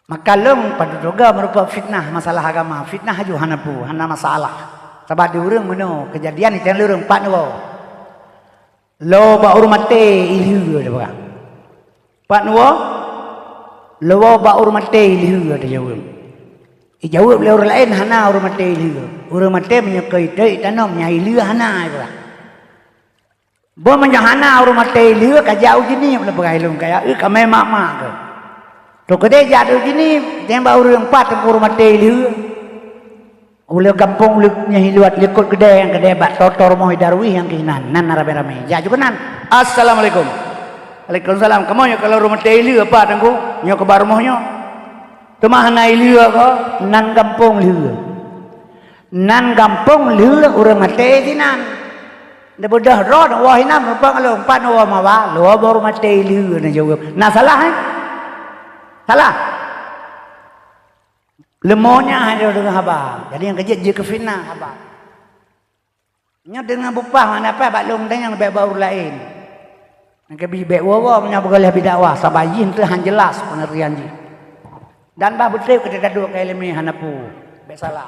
Maka lôn padub droe meurupa fitnah masalah agama. Fitnah aju hana peue, hana masalah. Sabab di ureuëng meunoe keujadian iteng lureueng pat nyoe. Lo bak ureuëng maté ilheueh, dia peugah. Pat nyoe, lo bak ureuëng maté ilheueh, dia jaweueb. Ijaweueb lé ureuëng laén hana ureuëng maté ilheueh. Ureuëng maté meunyoe keu iteuk itanom, nyang ilheueh hana, dia peugah. Boh meunyoe hana ureuëng maté ilheueh, ka jak u jeunieb lé peugah ilôn, ka jak eu kamé mak-mak keuh. Trok keudeh jak u jeunieb, tembak ureuëng pat teungku ureuëng maté ilheueh. Ulée gampông ulée nyang hiluat likot keudè nyang keudè bak toto rumoh Darwis nyang keunan, nan na ramé-ramé. Jak ju keunan. "Assalamualaikum." "Waalaikumsalam. Kamoe nyoe kalau ureuëng maté ilheueh pat teungku, nyoe keuba rumoh nyoe?" Teuma hana ilheueh ko, nan gampông lheueh. Nan gampông lheueh ureuëng maté sinan. Neubeudôh droe neuwoe hinan, meurumpok lôn, pat neuwoe mawa, lôn baru maté lheueh neujaweueb. Na salah, eh? Salah. Leumo nyan hana deungoe haba. Jadi nyang keujeuet jeuet keu fitnah haba. Nyoe deungoe bupah mana paih bak lôn, dan nyang bèk bak ureuëng laén. Nyang keubi bèk woe-woe meunyoe beugoleh bidakwah, sabab jih teuh han jeulaih peungeurian jih. Dan bah beutôi keu teuka duek keu iéleumé hana peue, bèk salah.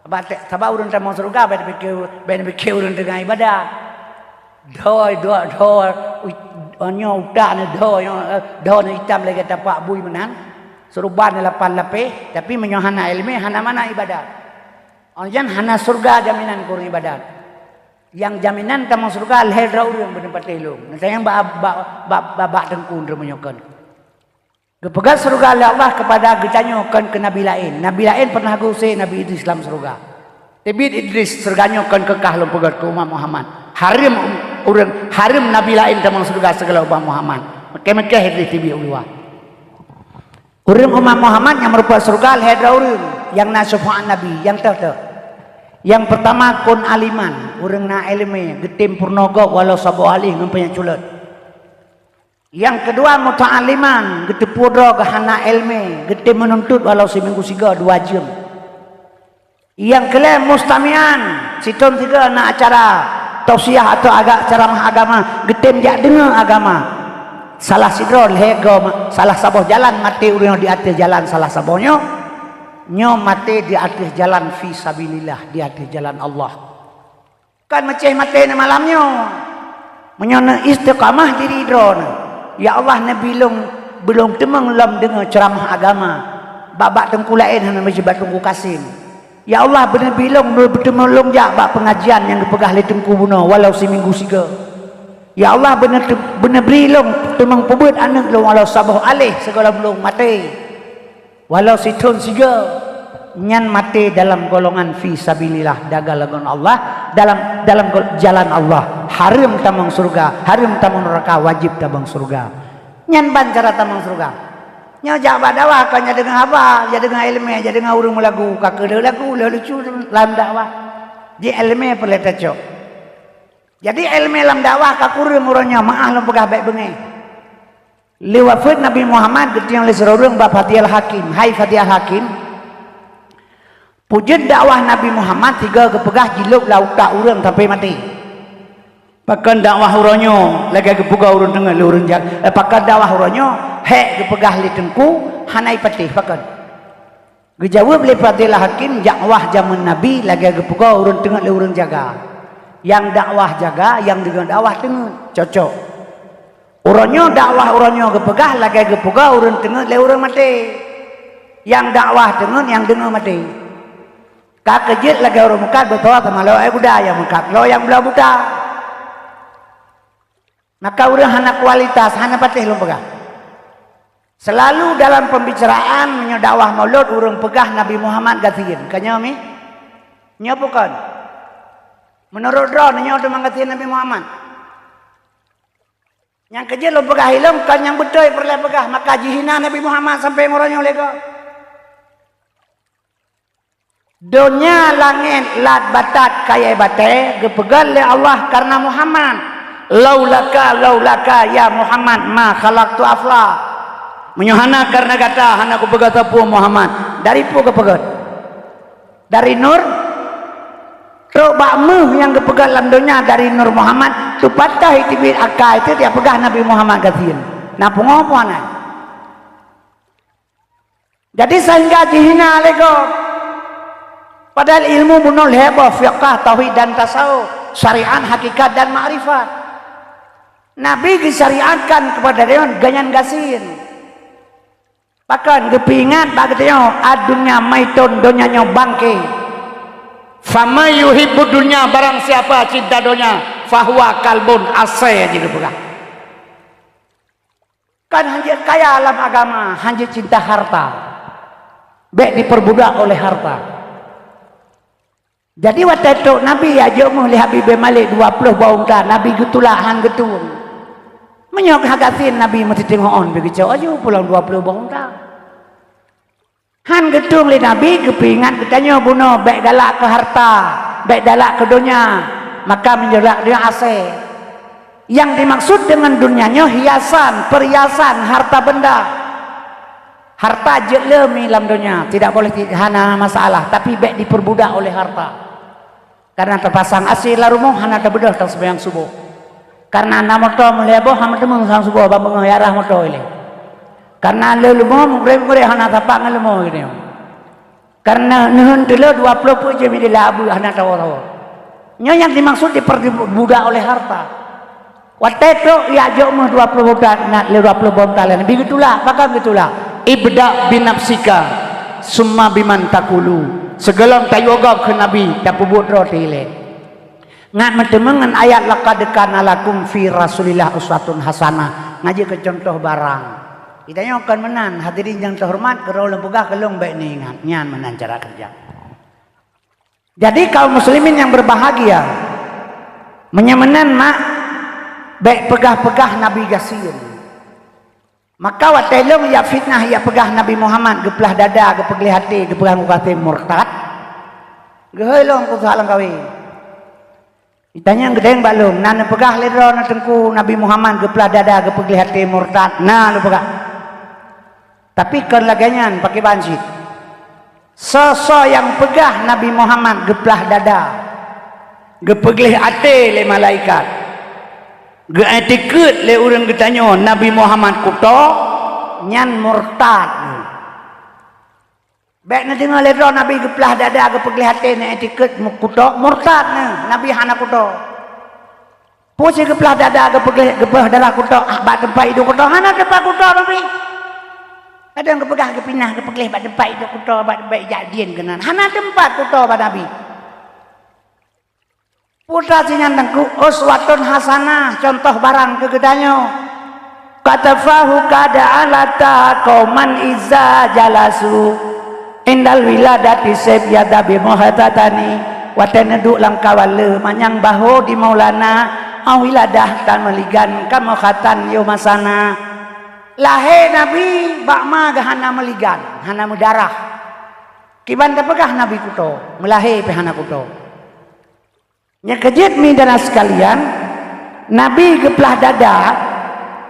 Sabab te-, sabab ureuëng tamong syeuruga bèk neupike, bèk neupike ureuëng teungoh ibadat. Dhoe, dhoe, dhoe, u-, nyoe utak neuh dhoe, nyoe, eh, dhoe neuh itam lagèe tapak bui meunan, seuruban neuh lapan lapéh, tapi meunyoe hana iéleumé, hana makna ibadat. Óh lheueh nyan hana syeuruga jaminan keu ureuëng ibadat. Nyang jaminan tamong syeuruga lhèe droe ureuëng beuneupateh lôn. Neutanyong bak, bak, bak, bak, bak teungku droe meunyoe kon. Geupeugah syeuruga lé Allah keupada geutanyoe kon keu nabi laén. Nabi laén pernah geuusé Nabi Idris lam syeuruga. Teubiet Idris, syeuruga nyoe kon keu kah lôn peugöt keu umat Muhammad. Hareuem ureuëng, hareuem nabi laén tamong syeuruga sigohlom umat Muhammad. Meuké-meuké Idris teubiet u luwa. Ureuëng umat Muhammad nyang meurumpok syeuruga lhèe droe ureuëng nyang na syafa'at Nabi, nyang toh-toh. Nyang peurtama kon aliman, ureuëng na iéleumé, geutem peurunoe gob walau saboh alih ngon panyang culot. Nyang keudua muta'alliman, geuteupeue droe geuhana iéleumé, geutem meununtut walau siminggu sigoe dua jeuem. Nyang keulhèe mustami'an, sithôn sigoe na acara tausiah atau aga-, ceramah agama, geutem jak deungoe agama. Salah sidroe lhèe goe ma-, salah saboh jalan maté ureuëng di ateueh jalan salah saboh nyoe, nyoe maté di ateueh jalan fi sabilillah, di ateueh jalan Allah. Kan meucéh maté nyoe malam nyoe. Meunyoe neuistiqamah diri droeneuh, "Ya Allah, neubi lôn, beulôn teumeung lom deungoe ceuramah agama bak-bak teungku laén hana meusibat Teungku Kasim." Ya Allah, beuneubri lôn, beuteumé lôn jak bak peungajian nyang geupeugah lé Teungku bunoe, walau siminggu sigoe. Ya Allah, beuneute-, beuneubri lôn teumeung peubuet aneuëk lôn walau saboh aléh sigohlom lôn maté. Walau sithon sigoe, nyan maté dalam golongan fi sabilillah, dagang lagon Allah, dalam, dalam gol-, jalan Allah. Hareuem tamong syeuruga, hareuem tamong neuraka, wajéb tamong syeuruga. Nyan ban cara tamong syeuruga. Nyoe jak bak dakwah kon jak deungoe haba, jak deungoe iéleumé, jak deungoe ureuëng meulagu, ka keuneuk lagu, lheueh lucu lam dakwah. Jiéleumé peureulée tacok. Jadi iéleumé lam dakwah ka kureueng uroe nyoe, meuáh lôn peugah bék beungéh. Lé wafeuet Nabi Muhammad geutunyok lé sidroe ureuëng bak Fatihil Hakim, "Hai Fatihil Hakim, peue jeuet dakwah Nabi Muhammad sigoe geupeugah jilôb lam utak ureuëng sampai maté?" Pakon dakwah uroe nyoe lagée geupeugah ureuëng teungeut lé ureuëng jak-, eh, pakon dakwah uroe nyoe hék geupeugah lé teungku hana ipatéh, pakon? Geujaweueb lé Fatihil Hakim, dakwah jamén Nabi lagée geupeugah ureuëng teungeut lé ureuëng jaga. Nyang dakwah jaga, nyang deungoe dakwah teungeut, cocok. Uroe nyoe dakwah uroe nyoe geupeugah lagée geupeugah ureuëng teungeut lé ureuëng maté. Nyang dakwah teungeut, nyang deungoe maté. Ka keujeuet lagée ureuëng meukat beutôi teuma lawét guda nyang meukat, lawét nyang bloe buta. Maka ureuëng hana kualitas, hana patéh lôn peugah. Selalu dalam pembicaraan meunyoe dakwah mulod ureuëng peugah Nabi Muhammad gasien. Ka nyoe mi? Nyoe bukon. Meunurot droeneuh nyoe teuma gasien Nabi Muhammad. Nyang keujeuet lôn peugah ilong kon nyang beutôi peureulée peugah, maka jihina Nabi Muhammad sampai meuronyong lego. Donya langét lat batat kayée batée geupeugét lé Allah kareuna Muhammad. "Laulaka, laulaka ya Muhammad ma khalaqtu afla." Meunyoe hana kareuna gata hana kupeugét sapeue Muhammad. Dari peue geupeugét? Dari nur. Trok bak méuh nyang geupeugét lam donya dari nur Muhammad, teupatéh teubiet akai teuh jak peugah Nabi Muhammad gasien. Na pungo puana. Jadi sehingga jihina lego. Padahal ilmu bunoe lhée boh, fiqah, tauhid dan tasawuf, syariat, hakikat dan makrifat. Nabi geusyariatkan keupada deungon ganyan gasien. Pakon geupeuingat bak geutanyoe, "Ad-dunya maitun, donya nyoe bangke." "Faman yuhibbud dunya," barang siapa cinta donya, "fahuwa kalbun," asée jih geupeugah. Kan hanjeuet kaya lam agama, hanjeuet cinta harta. Bék diperbudak oleh harta. Jadi watée trok Nabi ya jok méuh lé Habib bin Malik dua ploh boh unta, Nabi geutulak han geutueng. Meunyoe ka gasien Nabi meusiteungoh ôn beu geucok aju pulang dua ploh boh unta. Han geutueng lé Nabi geupeuingat geutanyoe bunoe bék galak keu harta, bék galak keu donya, maka meunyoe galak donya asée. Nyang dimaksud deungon donya nyoe hiasan, perhiasan, harta benda. Harta jeuet le mi lam donya, tidak boleh ti-, hana masalah, tapi bék diperbudak oleh harta. Karena tapasang asée lam rumoh hana tabeudôh taseumayang suboh. Karena na moto meulhée boh hana teumeung sang suboh ban beungoh yarah moto ilée. Karena le leumo meugreb-greb hana sapat ngon leumo geutanyoe. Karena neuheun teuleu dua ploh peuet jeuem di la abeuek hana tawoe-tawoe. Nyoe nyang dimaksud diperbudak oleh harta. Watée trok ya jok méuh dua ploh boh unta, na lé dua ploh boh unta lé Nabi geutulak, pakon geutulak? "Ibda binafsika, summa biman takulu." Sigohlom tayue gob keu Nabi, tapeubuet droe teuh ilée. Ngat meuteumé ngon ayat, "Laqad kana lakum fi Rasulillah uswatun hasanah." Ngaji keu contoh barang. Geutanyoe kon meunan, hadirin nyang teuhoreumat, keu droe lôn peugah keu lôn bék neuingat. Nyan meunan cara keureuja. Jadi kaum muslimin yang berbahagia, meunyoe meunan mak bék peugah-peugah Nabi gasien. Maka watée lôn ya fitnah ya peugah Nabi Muhammad geuplah dada, geupeugleh até, geupeugah mukafir murtad, geuhôi lôn keu sahalan kawé. Itanyong geudeng bak lôn, na neupeugah lé droeneuh teungku Nabi Muhammad geuplah dada, geupeugleh até murtad, na neupeugah. Tapi kon lagée nyan pakriban cit. Soe-soe nyang peugah Nabi Muhammad geuplah dada, geupeugleh até lé malaikat, geuiktikeut lé ureuëng geutanyoe Nabi Muhammad kuto, nyan murtad. Bék neudeungoe lé droe Nabi geuplah dada, geupeugleh até, neuiktikeut kuto, murtad nyan, Nabi hana kuto. Peue cit geuplah dada, geupeugleh, geuplah dada kuto, ah, bak teumpat iduek kuto, hana teumpat kuto Nabi. Kadang geupeugah geupinah, geupeugleh bak teumpat idok kuto, bak teumpat ijak dien keunan. Hana teumpat kuto bak Nabi. Putra sinyan teungku, uswatun hasanah, contoh barang keu geutanyoe. Katafahu kada alata qauman iza jalasu indal wiladati seb yadabi muhatatani. Watée neuduek lam kawan le manyang baho di Maulana, au wiladah tan meuligan kamoe khatan yo masana. Lahé Nabi bak ma geuh hana meuligan, hana meudarah. Kiban tapeugah Nabi kuto, meulahé pih hana kuto. Nyang keujeuet mi dara sekalian, Nabi geuplah dada,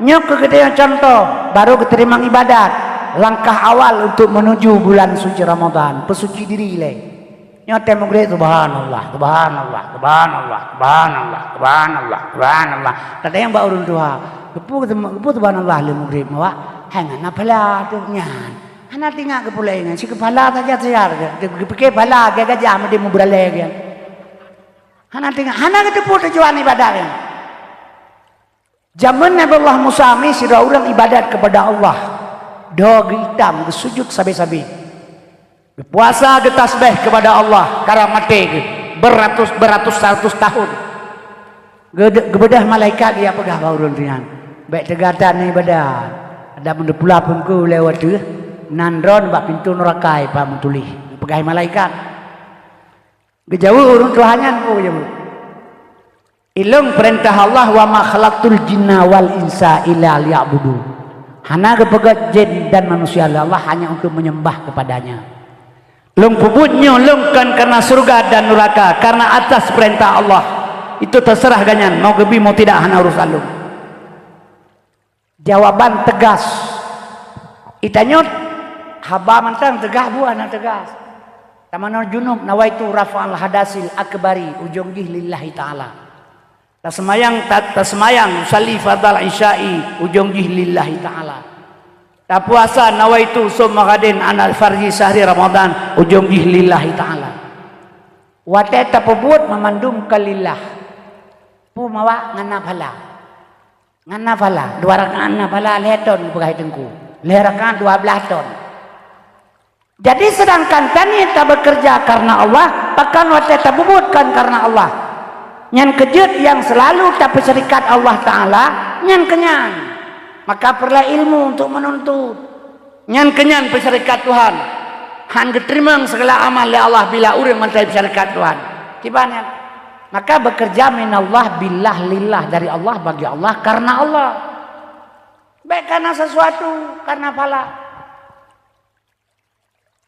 nyoe keu geutanyoe contoh, baru geuteurimong ibadat, langkah awal untuk menuju bulan suci Ramadan, peusuci diri lé. Nyoe watée meugreb, subhanallah, subhanallah, subhanallah, subhanallah, subhanallah, subhanallah. Tadayang bak ureuëng tuha, "Keupeue, keupeue subhanallah lé meugreb, Mak? Hai ngon na phala tu nyan." Hana teuingat keu pulai nyan, si keu phala saja siar, geupike phala gajah meudeh meubeuralée nyan. Hana teuingat, hana geuteupeue tujuan ibadat nyan. Jameun Nabi Allah Musa mi sidroe ureuëng ibadat keupada Allah. Dho geuitam, geusujut sabe-sabe. Geupuasa, geutasbeh keupada Allah, karang maté geuh beratus, beratus-ratus tahun. Geude-, geubeudôh malaikat geujak peugah bak ureuëng nyan, "Bék teuga that ibadat. Adak meuneupeula peungku lewat teuh, nan droe bak pintoe nuraka ipa meutuléh," geupeugah malaikat. Geujaweueb ureuëng tuha nyan, peue geujaweueb? "Ilong peurintah Allah, wa ma khalaqtul jinna wal insa illa liya'budun." Hana geupeugét jén dan manusia lé Allah hanya untuk menyembah kepada-Nya. Lôn peubuet nyoe lôn kon karena syurga dan nuraka, karena atas perintah Allah. Itu terserah gobnyan, mau geubi mau tidak hana urusan lôn. Jawaban tegas. Itanyoe haba mantong tegas buah na tegas. Tamanoe junub nawaitu rafa'al hadasil akbari, ujong jih lillahi ta'ala. Taseumayang, ta-, taseumayang, usalli fardal isya'i, ujong jih lillahi ta'ala. Tapuasa nawaitu shauma ghadin an fardi syahri Ramadan, ujong jih lillahi ta'ala. Watée tapeubuet meumandum ka lillah. Peue mawak ngon na phala. Ngon na phala, dua rakaat na phala lhée thon geupeugah teungku. Lhée rakaat dua blaih thon. Jadi, sedangkan tanyoe tabeukeureuja kareuna Allah, pakon watée tapeubuet kon kareuna Allah. Nyan keujeuet nyang seulalu tapeusyarikat Allah Ta'ala, nyan keu nyan. Maka peureulée ilmu untuk meununtut. Nyan keu nyan peusyarikat Tuhan. Han geuteurimong sigala amal lé Allah bila ureuëng mantong peusyarikat Tuhan. Kiban nyan. Maka beukeureuja minallah billah lillah, dari Allah, bagi Allah, kareuna Allah. Bék kareuna sesuatu, kareuna phala.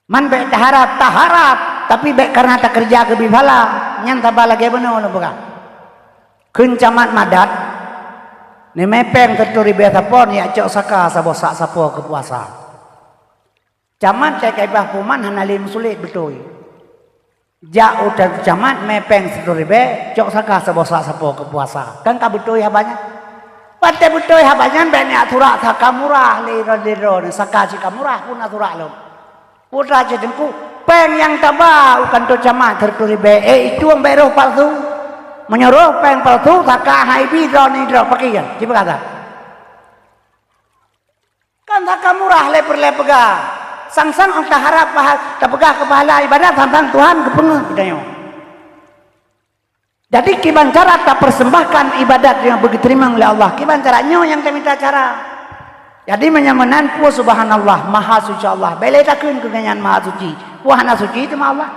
Man bék taharab, taharab, tapi bék kareuna takeureuja keubi phala, nyan saba lagée bunoe lôn peugah. Kheun camat madat, neumé péng sireutoh ribée sapo, neujak cok saka saboh sak sapo keu puasa. Camat cai ka ibah puman hana lé meusulet beutôi. Jak u camat mé péng sireutoh ribée, cok saka saboh sak sapo keu puasa. Kan ka beutôi haba nyan? Watée beutôi haba nyan, bék neujak surak saka murah lé droe, lé droe, saka cit ka murah pun na surak lom. Putra cit teungku, péng nyang taba u kantô camat sireutoh ribée, eh, itu bék roh palsu. Meunyoe roh péng palsu, saka hai bi droe ni droe pakri nyan, ci peugah that. Kan saka murah lé peureulée peugah. Sang-sang ong taharab paha-, tapeugah keu pahala ibadat, sang-sang Tuhan geupeungeut geutanyoe. Jadi, kiban cara tapersembahkan ibadat nyang beugeuteurimong lé Allah, kiban cara nyoe nyang tamita cara. Jadi, meunyoe meunan peue subhanallah, maha suci Allah, bék lé takheun keu gobnyan maha suci. Peue hana suci teuma Allah.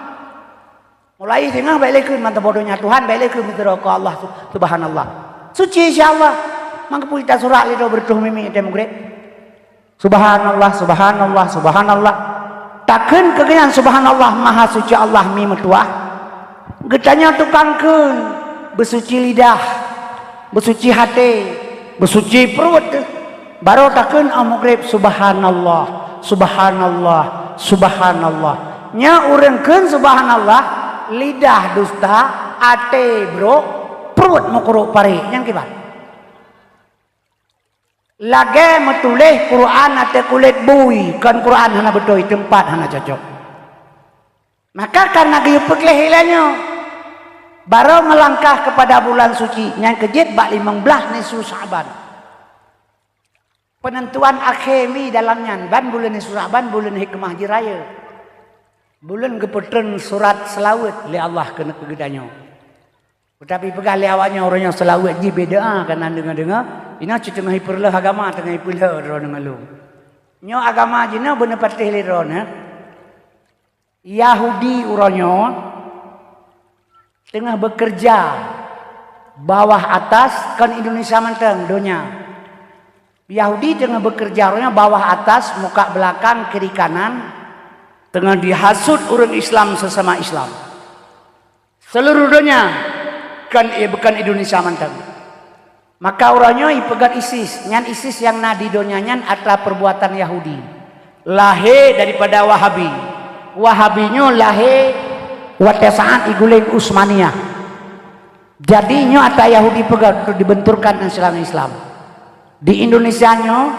Mulai singoh bék lé kheun mantong boh donya Tuhan, bék lé kheun meusidroe keu Allah, su-, subhanallah. Suci insya Allah. Mangkeupui tasurak lé droe beureutoh mimi watée meugreb. Subhanallah, subhanallah, subhanallah. Takheun keu gobnyan subhanallah, maha suci Allah mi meutuah. Geutanyoe tukang kheun, beusuci lidah, beusuci até, beusuci pruet. Barô takheun 'oh meugreb, "Subhanallah, subhanallah, subhanallah." Nyoe ureuëng kheun subhanallah, lidah dusta, até brok, pruet meukurok parek. Nyang kiban? Lagée meutuléh Quran ateueh kulét bui, kon Quran hana beutôi, teumpat hana cocok. Maka kareuna geuyue peugleh ilée nyoe, barô meulangkah keupada bulan suci nyang keujeuet bak limong blaih nisfu Sya'ban. Peunentuan akhé mi dalam nyan, ban buleuen surat, ban buleuen hikmah jih rayeuk. Buleuen geupeutreun surat seulaweuet lé Allah keuneuk keu geutanyoe. Teutapi peugah lé awaknyoe, uroe nyoe seulaweuet jih beda, kana deungoe-deungoe, inoe cit teungoh ipeureuloh agama, teungoh ipeulheueh droeneuh ngon lôn. Nyoe agama jinoe beuneupatéh lé droeneuh. Yahudi uroe nyoe teungoh beukeureuja bawah atas, kon Indonesia mantong, donya. Yahudi teungoh beukeureuja uroe nyoe bawah atas, muka belakang, kiri kanan, teungoh jihasut ureuëng Islam sesama Islam. Seuluruh donya kon, eh, bukon Indonesia mantong. Maka uroe nyoe ipeugét ISIS, nyan ISIS nyang na di donya nyan atra perbuatan Yahudi. Lahé daripada Wahabi. Wahabi nyoe lahé watée saát iguléng Utsmaniyah. Jadi nyoe atra Yahudi peugét untuk dibenturkan Islam-Islam. Di Indonesia nyoe,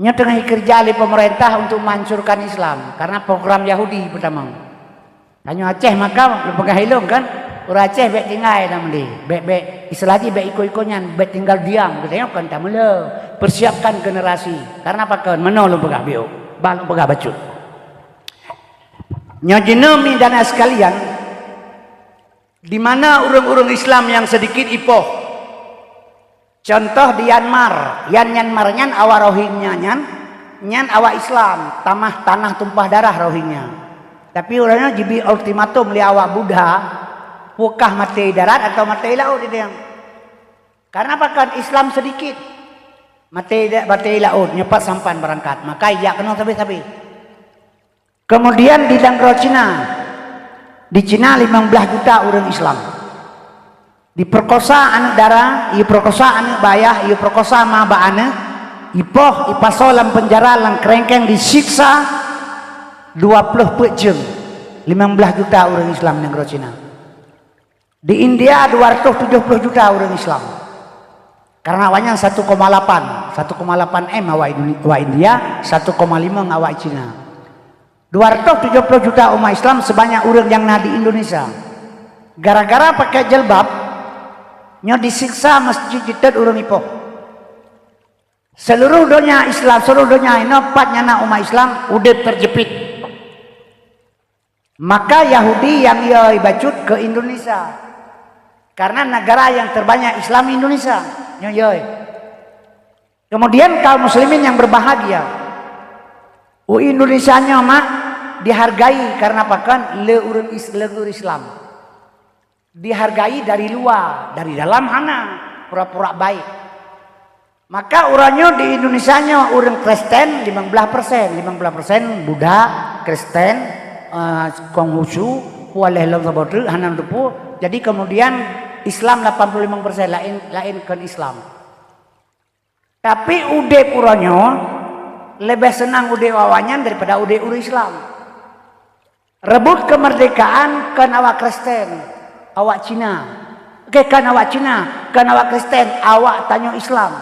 nyoe teungoh ikeureuja lé pemerintah untuk menghancurkan Islam karena program Yahudi pertama. Tanyoe Aceh maka lôn peugah ilong kan, ureuëng Aceh bék tinggai lam lé, bék, bék, istilah jih bék iko-iko nyan, bék tinggal diam, geutanyoe kon tameuleueh, persiapkan generasi. Karena pakon, meunoe lôn peugah biôh, bah lôn peugah bacut. Nyoe jinoe mi dan sekalian, di mana ureuëng-ureuëng Islam nyang sedikit ipoh, contoh di Myanmar, yan Myanmar nyan awak Rohingya nyan, nyan awak Islam, tamah tanah tumpah darah Rohingya. Tapi ureuëng nyan jibi ultimatum lé awak Buddha, peue kah maté darat atau maté laôt, dia. Karena pakon Islam sedikit. Maté da-, maté laôt, nyoe pat sampan beurangkat. Maka ijak keunoe sabe-sabe. Kemudian di nanggroe Cina, di Cina limong blaih juta ureuëng Islam. Diperkosa aneuk dara, iperkosa aneuk bak ayah, iperkosa ma bak aneuk, ipoh, ipasoe lam penjara, lam kerengkeng, disiksa dua ploh peuet jeuem. Limong blaih juta ureuëng Islam nanggroe Cina. Di India dua ratus tujuh puluh juta ureuëng Islam. Karena awaknyan satu koma lapan, satu koma lapan M awak Indone-, awak India, satu koma lima awak Cina. Dua ratus tujuh puluh juta umat Islam sebanyak ureuëng nyang na di Indonesia. Gara-gara pakai jilbab, nyoe disiksa masjid jitet ureuëng ipoh. Seluruh donya Islam, seluruh donya inoe pat nyang na umat Islam udeb terjepit. Maka Yahudi nyang yoi bacut ke Indonesia. Karena negara yang terbanyak Islam Indonesia. Nyoe yoi. Kemudian kaum muslimin yang berbahagia. U Indonesia nyoe mak dihargai karena pakon le ureuëng is-, le ureuëng Islam. Dihargai dari luar, dari dalam hana, pura-pura baik. Maka uroe nyoe di Indonesia nyoe ureuëng Kristen limong blaih persen, limong blaih persen Buddha, Kristen, eh, Konghucu, kualeh lom saboh teuk hana teupeu. Jadi kemudian Islam lapan puluh limong persen lain, lain kon Islam. Tapi udeb uroe nyoe leubeh seunang udeb awaknyan daripada udeb ureuëng Islam. Rebut kemerdekaan kon awak Kristen, awak Cina. Oke, kon awak Cina, kon awak Kristen, awak tanyoe Islam.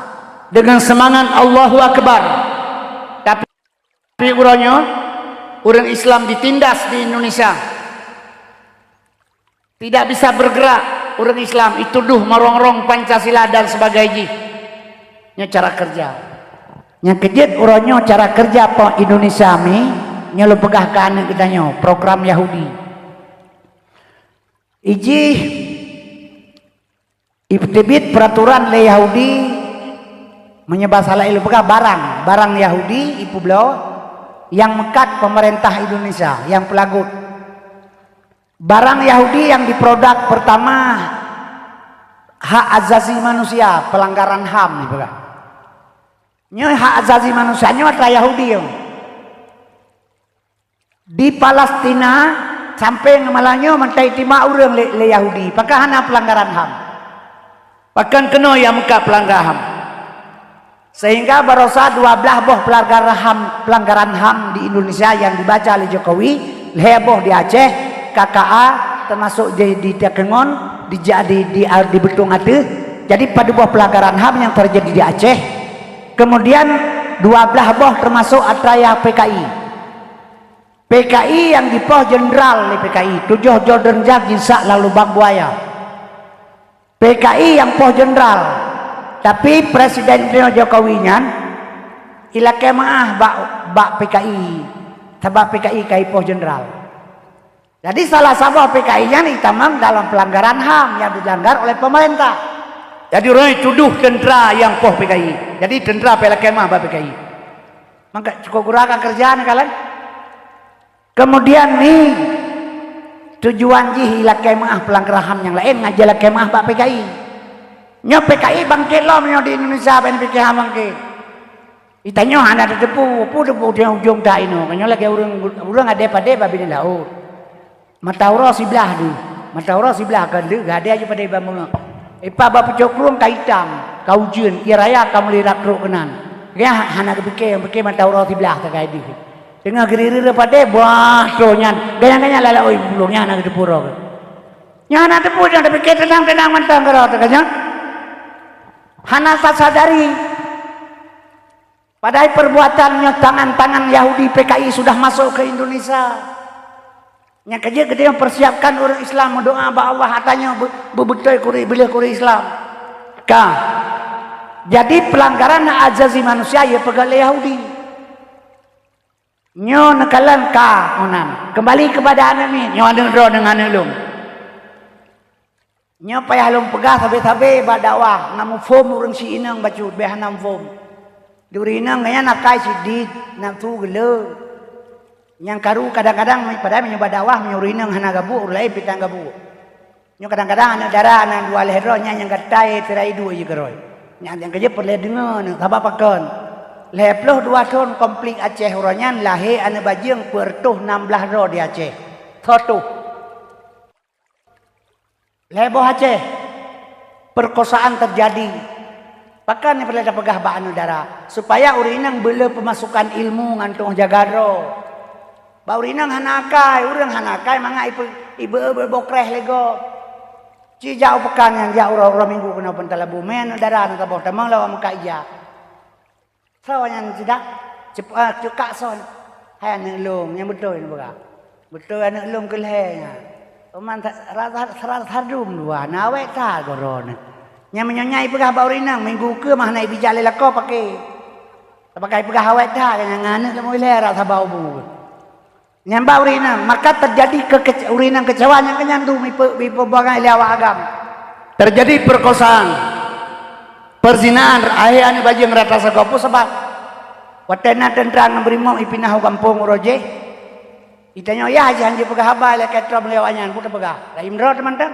Dengan semangat Allahu Akbar. Tapi uroe nyoe, ureuëng Islam ditindas di Indonesia. Tidak bisa bergerak, ureuëng Islam ituduh merongrong Pancasila dan sebagainya. Nyoe cara kerja. Nyang keujeuet uroe nyoe cara kerja po Indonesia mi, nyoe lôn peugah keu aneuk geutanyoe, program Yahudi. Ijih ipeuteubiet peraturan lé Yahudi, meunyoe basa laén lôn peugah barang, barang Yahudi ipeubloe nyang meukat pemerintah Indonesia, nyang peulagut. Barang Yahudi nyang diproduk pertama hak azazi manusia, pelanggaran ham ipeugah. Nyoe hak azazi manusia nyoe atra Yahudi nyoe. Di Palestina sampai ngon malam nyoe mantong itimbak ureuëng lé, lé Yahudi, pakon hana pelanggaran ham. Pakon keunoe nyang meukat pelanggaran ham. Sehingga barosa dua blaih boh pelanggaran ham, pelanggaran ham di Indonesia nyang dibaca lé Jokowi, lhée boh di Aceh, K K A, termasuk di, di Takengon, di, di, di, di Betong ateueh. Jadi padub boh pelanggaran ham nyang terjadi di Aceh. Kemudian dua blaih boh termasuk atra nyang P K I. P K I nyang dipoh jenderal lé P K I, tujoh droe jenderal jisak lam lubang buaya. P K I nyang poh jenderal, tapi Presiden Jokowi nyan ilakée meuáh bak, bak P K I, sabab P K I ka ipoh jenderal. Jadi salah saboh P K I nyan itamong dalam pelanggaran HAM yang dilanggar oleh pemerintah. Jadi ureuëng tuduh tentara nyang poh P K I. Jadi tentara pih lakée meuáh bak P K I. Maka cukôp gura ka keureuja neukalon. Kemudian ni tujuan jih ilakée meuáh pelanggaran HAM nyang laén ngon jilakée meuáh bak P K I. Nyoe P K I bangkét lom nyoe di Indonesia ban P K H bangkét. Itanyoe hana tateupeue, peue teupeue ujong-ujong ta inoe. Nyoe lagée ureuëng, ureuëng adé padé bak binéh laôt. Mata uroe siblah deuh, mata uroe siblah kon deuh, gadée aju padé bak meungeue. Ipa bak pucok krueng ka itam, ka ujeuen, ie raya ka mulai rab trok keunan. Gaya hana geupike, pike mata uroe siblah sagai deuh. Teungoh geurireue padé, bah, troh nyan, gaya-gaya lalak oi bulong nyan hana geuteupeue uroe. Nyan hana teupeue nyan, tapike teunang-teunang mantong keudroe teuh nyan. Hana tasadari. Padahai perbuatan nyoe tangan-tangan Yahudi P K I sudah masuk ke Indonesia. Nyang keujeuet geutanyoe persiapkan ureuëng Islam meudoa bak Allah ata nyoe beu-, beubeutôi kuri, bileh kuri Islam. Ka. Jadi pelanggaran hak azazi manusia ia peugah lé Yahudi. Nyoe neukalon ka meunan. Kembali kepada aneuk miet, nyoe aneuk droe deungon aneuk lôn. Nyoe payah lôn peugah sabe-sabe bak dakwah, na muphom ureuëng si inong bacut, beh hana muphom. Di ureuëng inong nyan akai sidit, nafsu geuleu. Nyang karu kadang-kadang padahai meunyoe bak dakwah meunyoe ureuëng inong hana gabuek, ureuëng laén pih tan gabuek. Nyoe kadang-kadang aneuk dara na dua lhée droe nyan nyang gatai tirai dua jih keurôi. Nyang nyang keujeuet peureulée deungoe nyoe sabab pakon. Lhée ploh dua thon konflik Aceh uroe nyan lahé aneuk bajeueng peureutôh nam blaih droe di Aceh. Soe tuh? Lhée boh Aceh, perkosaan terjadi. Pakon nyang peureulée tapeugah bak aneuk dara, supaya ureuëng inong beuleu peumasukan ilmu ngon tuoh jaga droe. Bak ureuëng inong hana akai, ureuëng hana akai mangat ipe-, ibe-, ibe-, bokreh lé gob. Ci jak u peukan nyan, jak uroe-uroe minggu keunoe peuntalabô, mé aneuk dara na saboh tamong lawak meukat ija. Soe nyan sidak? Cep-, ah, cukak soe nyan? Hai aneuk lôn, nyang beutôi neupeugah. Beutôi aneuk lôn keu lhée nyan. Teuma sa-, rasa, rasa sardum dua, na awék that goroe nyan. Nyang meunyoe nyan ipeugah bak ureuëng inong, minggu keue mah hana ibijak lé lakoe paké. Tapakai peugah awék that, nyan ngon aneuk lôn lhée rasa bau bu. Nyan bak ureuëng inong, maka terjadi kekece-, ureuëng inong kecewa nyang keunyan tu mipe-, mipeubuangai lé awak agam. Terjadi perkosaan, perzinaan, lahé aneuk bajeueng rata sagoe. Peue sabab? Watée na teuntara ngon beurimong ipinah u gampông uroe jéh, itanyoe yah jih han jipeugah haba lé keutrom lé awaknyan, peue tapeugah? Laén droe teumantong.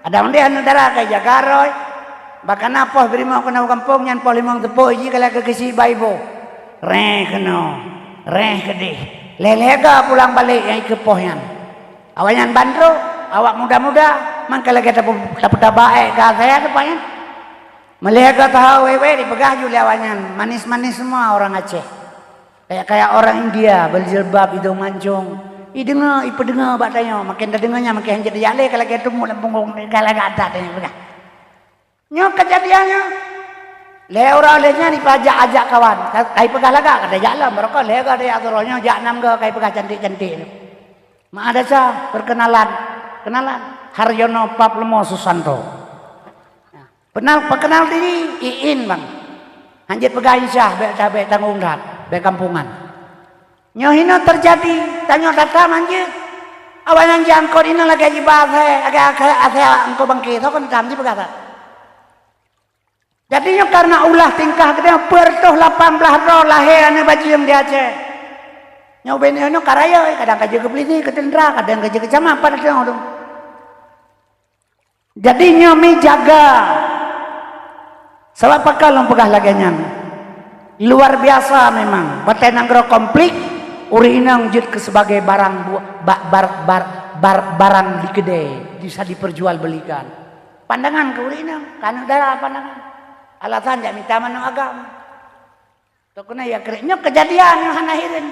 Kadang deh aneuk dara ka ijaga roe, bak kana poh beurimong keunoe u gampông nyan poh limong teupôi jih ka lagée keusi bak iboh. Réh keunoe, réh keudeh. Lhée-lhée ga pulang balek nyang ikeue poh nyan. Awaknyan ban trok, awak muda-muda, mangka lagée tapu-, tapeutaba ék ka asai teumpat nyan. Meulhée ga saho wék-wék dipeugah ju lé awaknyan, manis-manis semua orang Aceh. Kayak-kayak orang India, berjilbab, hidung mancung. Ideungoe, ipeudeungoe bak tanyoe, maken tadeungoe nyan maken hanjeuet tajak lé ka lagée teumuk lam punggong galak-galak that tanyoe peugah. Nyoe keujadian nyoe. Lhée uroe lhée nyan ipajak-ajak kawan. Ka, ka ipeugah lagak, ka tajak lom, barokon lhée goe tajak sidroe nyoe jak nam goe ka ipeugah cantik-cantik nyoe. Meu'ah desya, perkenalan. Kenalan, Haryono Pap Leumo Susanto. Nah, peunal, peukeunal diri, Iin, Bang. Hanjeuet peugah insyah, bék, bék tanggong that, bék kampungan. Nyoe hinoe teujadi, tanyoe that-that manjeuet. Awaknyan jiangkot hinoe lagée jiba asée, lagée asée, asée angkot bangke, soe kon tam jipeugah that. Jadi nyoe kareuna ulah tingkah geutanyoe peureutôh lapan blaih droe lahé aneuk bajeueng di Aceh. Nyoe ubé nyoe ka rayeuk, kadang ka jeuet keu pulisi, keu teuntara, kadang ka jeuet keu camat, pat teuh tu. Jadi nyoe mi jaga. Sabab pakon lôn peugah lagée nyan? Luar biasa memang. Watée nanggroe konflik, ureuëng inong jeuet keu sebagai barang bu-, ba-, bar-, bar-, bar-, barang di keudée, bisa diperjualbelikan. Pandangan keu ureuëng inong, keu aneuk dara pandangan. Alasan jak mita manoe agam. Toh keuneuk ya krek nyoe keujadian nyoe hana hireuen.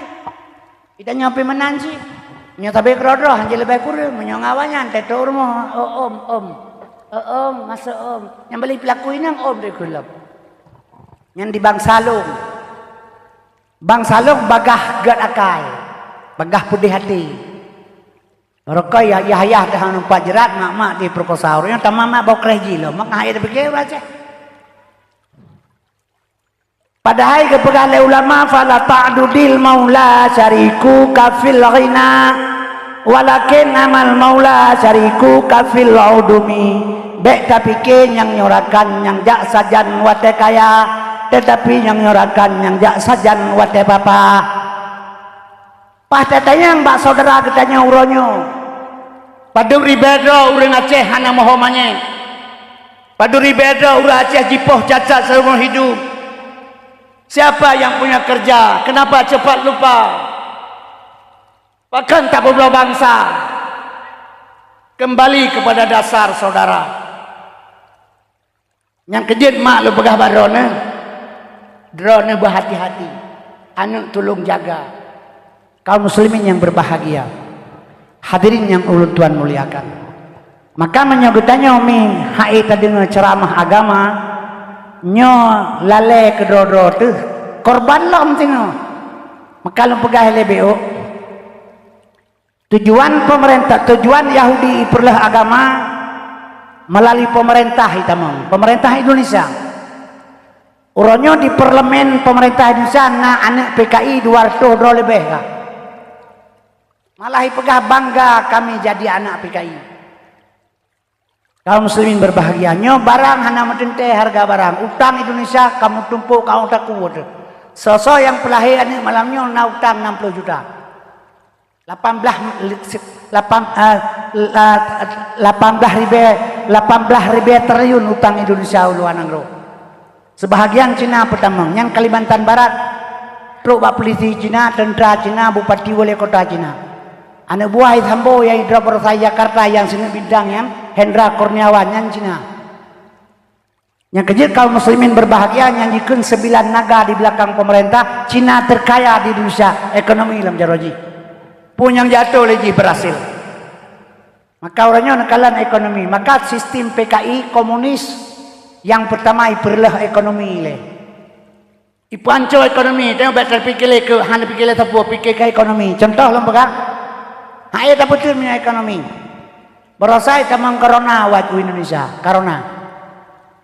Kita nyoe pih meunan cit. Nyoe sabe keudroe-droe hanjeuet leubeh kureueng, meunyoe ngon awaknyan teuh rumoh, "Oh, om, om. Oh, om, masuk, om." Nyang beli pelaku inong, om, dikheun lom. Nyan di bansa lôn. Bansa lôn bagah gét akai, bagah peudeh até. Rukoi ya, yah-yah dah numpak jeurat, mak-mak diperkosa. Ureuëng tamah mak bokreh jih lom, mak ngahai dipike ureuëng Aceh. Padahai geupeugah lé ulama, "Fala ta'dudil maula syarikuka fil ghina, walakin amal maula syarikuka fil udumi." Bék tapike nyang nyoe rakan nyang jak sajan watée kaya, teutapi nyang nyoe rakan nyang jak sajan watée papa. Paih tatanyong bak syedara geutanyoe uroe nyoe, padub ribée droe ureuëng Aceh hana moho manyét? Padub ribée droe ureuëng Aceh jipoh cacat seumur hidup? Siapa yang punya kerja? Kenapa cepat lupa? Pakon tapeubloe bansa? Kembali kepada dasar, saudara. Nyang keujeuet mak lôn peugah bak droeneuh, droeneuh beuhati-hati, aneuëk tulông jaga. Kaum muslimin nyang berbahagia, hadirin nyang ulôn tuan muliakan. Maka meunyoe geutanyoe mi hai tadeungoe ceuramah agama, nyoe lalée keudroe-droe teuh, korban lom singoh. Maka lôn peugah lé B O, tujuan pemerintah, tujuan Yahudi ipeureuloh agama melalui pemerintah itamong, pemerintah Indonesia. Uroe nyoe di parlemen pemerintah Indonesia na aneuëk P K I dua ratus droe leubeh ka. Malah ipeugah bangga kami jadi anak P K I. Kaum muslimin berbahagia, nyoe barang hana meuteuntée hareuga barang. Utang Indonesia kamoe tumpôk ka ong takue teuh. Soe-soe nyang peulahé aneuëk malam nyoe na utang enam puluh juta. Lapan belas, lapan, eh, la-, lapan belas ribée, lapan belas ribée triliun utang Indonesia u luwa nanggroe. Seubahagian Cina peutamong, nyan Kalimantan Barat. Trok bak polisi Cina, teuntra Cina, bupati, wali kota Cina. Aneuëk buah Sambo nyang idrob baroesa Jakarta nyang sineuk bintang nyan, Hendra Kurniawan, nyan Cina. Nyang keujeuet kaum muslimin berbahagia, nyang jikheun sembilan naga di belakang pemerintah, Cina terkaya di Indonesia, ekonomi lam jaroe jih. Peue nyang jiatoe lé jih berhasil. Maka uroe nyoe neukalon ekonomi, maka sistem P K I komunis nyang peurtama ipeureuloh ekonomi lé. Ipeuhanco ekonomi, teuh bék tapike lé keu, hana pike lé sapeue, pike keu ekonomi. Contoh lôn peugah, hai tapeuteun meunyoe ekonomi. Baroesa tamong corona wat u Indonesia, corona.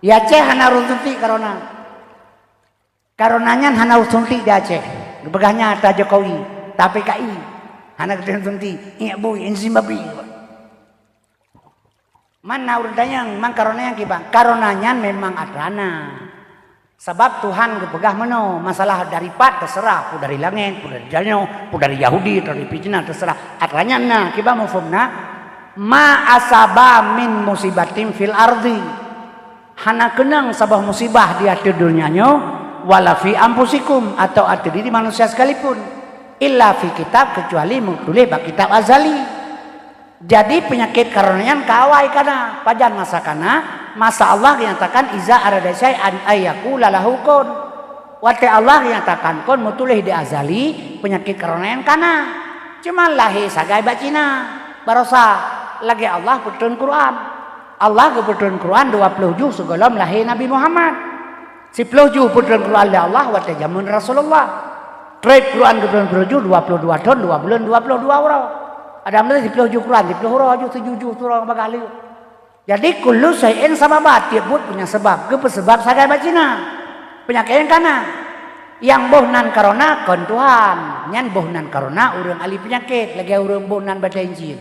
Di Aceh hana ureuëng suntik corona. Corona nyan hana ureuëng suntik di Aceh. Geupeugah nyan ata Jokowi, tapi P K I hana geuteun suntik. Iek bui, insin babi. Man na ureuëng tanyong, man corona nyan kiban? Corona nyan memang atra na. Sabab Tuhan geupeugah meunoe, masalah dari pat terserah, peue dari langét, peue dari tanyoe, peue dari Yahudi, peue dari Cina, terserah. Atra nyan na, kiban muphom na? Ma asaba min musibatin fil ardi. Hana keunong saboh musibah di ateueh donya nyoe, wala fi anfusikum, atau ateueh diri manusia sekalipun, illa fi kitab, kecuali meutuléh bak kitab azali. Jadi, peunyakét corona nyan ka awai kana. Pajan masa kana? Masa Allah geunyatakan, "Iza arada syai'an ayyakula lahu kun." Watée Allah geunyatakan kun, meutuléh di azali, peunyakét corona nyan kana. Cuma lahé sagai bak Cina. Baroesa, lagée Allah peutrön Quran. Allah geupeutrön Quran dua ploh juh sigohlom lahé Nabi Muhammad. Siploh juh peutrön Quran lé Allah watée jamén Rasulullah. Trép Quran geupeutrön siploh juh, dua ploh dua thon, dua buleuen, dua ploh dua uroe. Adam lé siploh juh Quran, siploh uroe juh, sijuh juh surong bagaih lé. Jadi, kullu syai'in sababa, tieb buet punya seubab. Geupeuseubab sagai bak Cina. Peunyakét nyang kana. Nyang boh nan corona kon Tuhan. Nyan boh nan corona ureuëng ahli peunyakét, lagée ureuëng boh nan batée incin.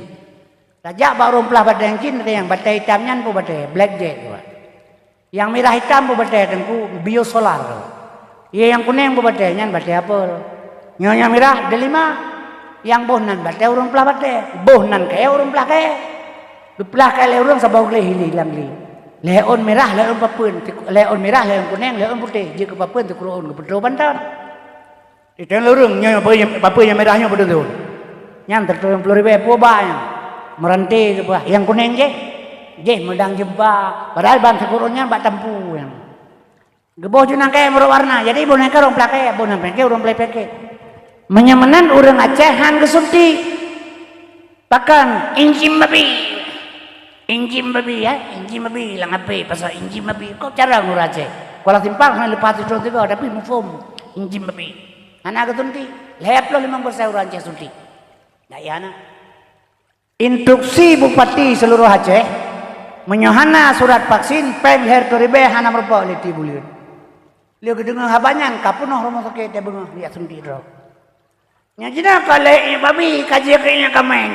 Tajak bak ureuëng peulaih batée incin, nyang batée itam nyan peue batée, blackjack. Nyang mirah itam peue batée, Teungku, biosolar. Ye, nyang kunéng peue batée, nyan batée apel. Nyoe nyang mirah, delima. Nyang boh nan batée ureuëng peulaih batée, boh nan kayée ureuëng peulaih kayée. Geupeulaih kayée lé ureuëng saboh gleh ilée lam gleh. Lhée ôn mirah, lhée ôn papeuen, lhée ôn mirah, lhée ôn kunéng, lhée ôn putéh, jeuet keu papeuen, teukruek ôn geupeutrok bantan. Itong lurung nyoe, papeuen nyang mirah nyoe beudeuh. Nyan teutueng ploh ribée peue ba nyan. Meurante geupeugah, nyang kunéng jih, jih meudang jeumpa. Padahai ban sikureueng nyan bak tampu nyan. Geuboh ju nangkée meurok warna. Jadi boh nangkée ureuëng peulakée, boh nangkée ureuëng peulakée. Meunyoe meunan ureuëng Aceh han geusuntik. Pakon? Incin babi. Incin babi, ya? Incin babi lam H P, pasal incin babi. Kok cara ngura Aceh? Kuala Simpang hana leupah sidroe tiga, tapi muphom incin babi. Hana geusuntik. Lhée ploh limong persen ureuëng Aceh suntik. Dak iya na. Instruksi Bupati seluruh Aceh, meunyoe hana surat vaksin, péng lhée reutôh ribée hana meurumpok lé tieb buleuen. Lheueh geudeungoe haba nyan ka peunoh rumoh sakét, beungoh jak suntik droe. Nyang jinoe ka lheueh iék babi, ka jeuet keu iék kaméng.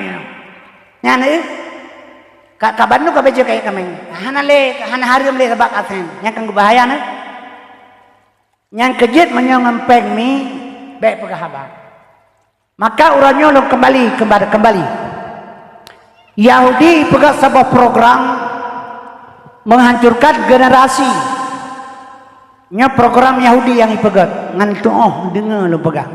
Nyan, eh, ka, ka bandum ka beuet jeuet keu iék kaméng. Hana lé, hana hareuem lé sabab ka sén. Nyan kan beubahaya, nyan. Nyang keujeuet meunyoe ngon péng mi, bék peugah haba. Maka uroe nyoe lôn keumbali, keumbali, keumbali. Yahudi peugah saboh program menghancurkan generasi. Nyoe program Yahudi nyang ipeugét, ngon tuoh deungoe lôn peugah.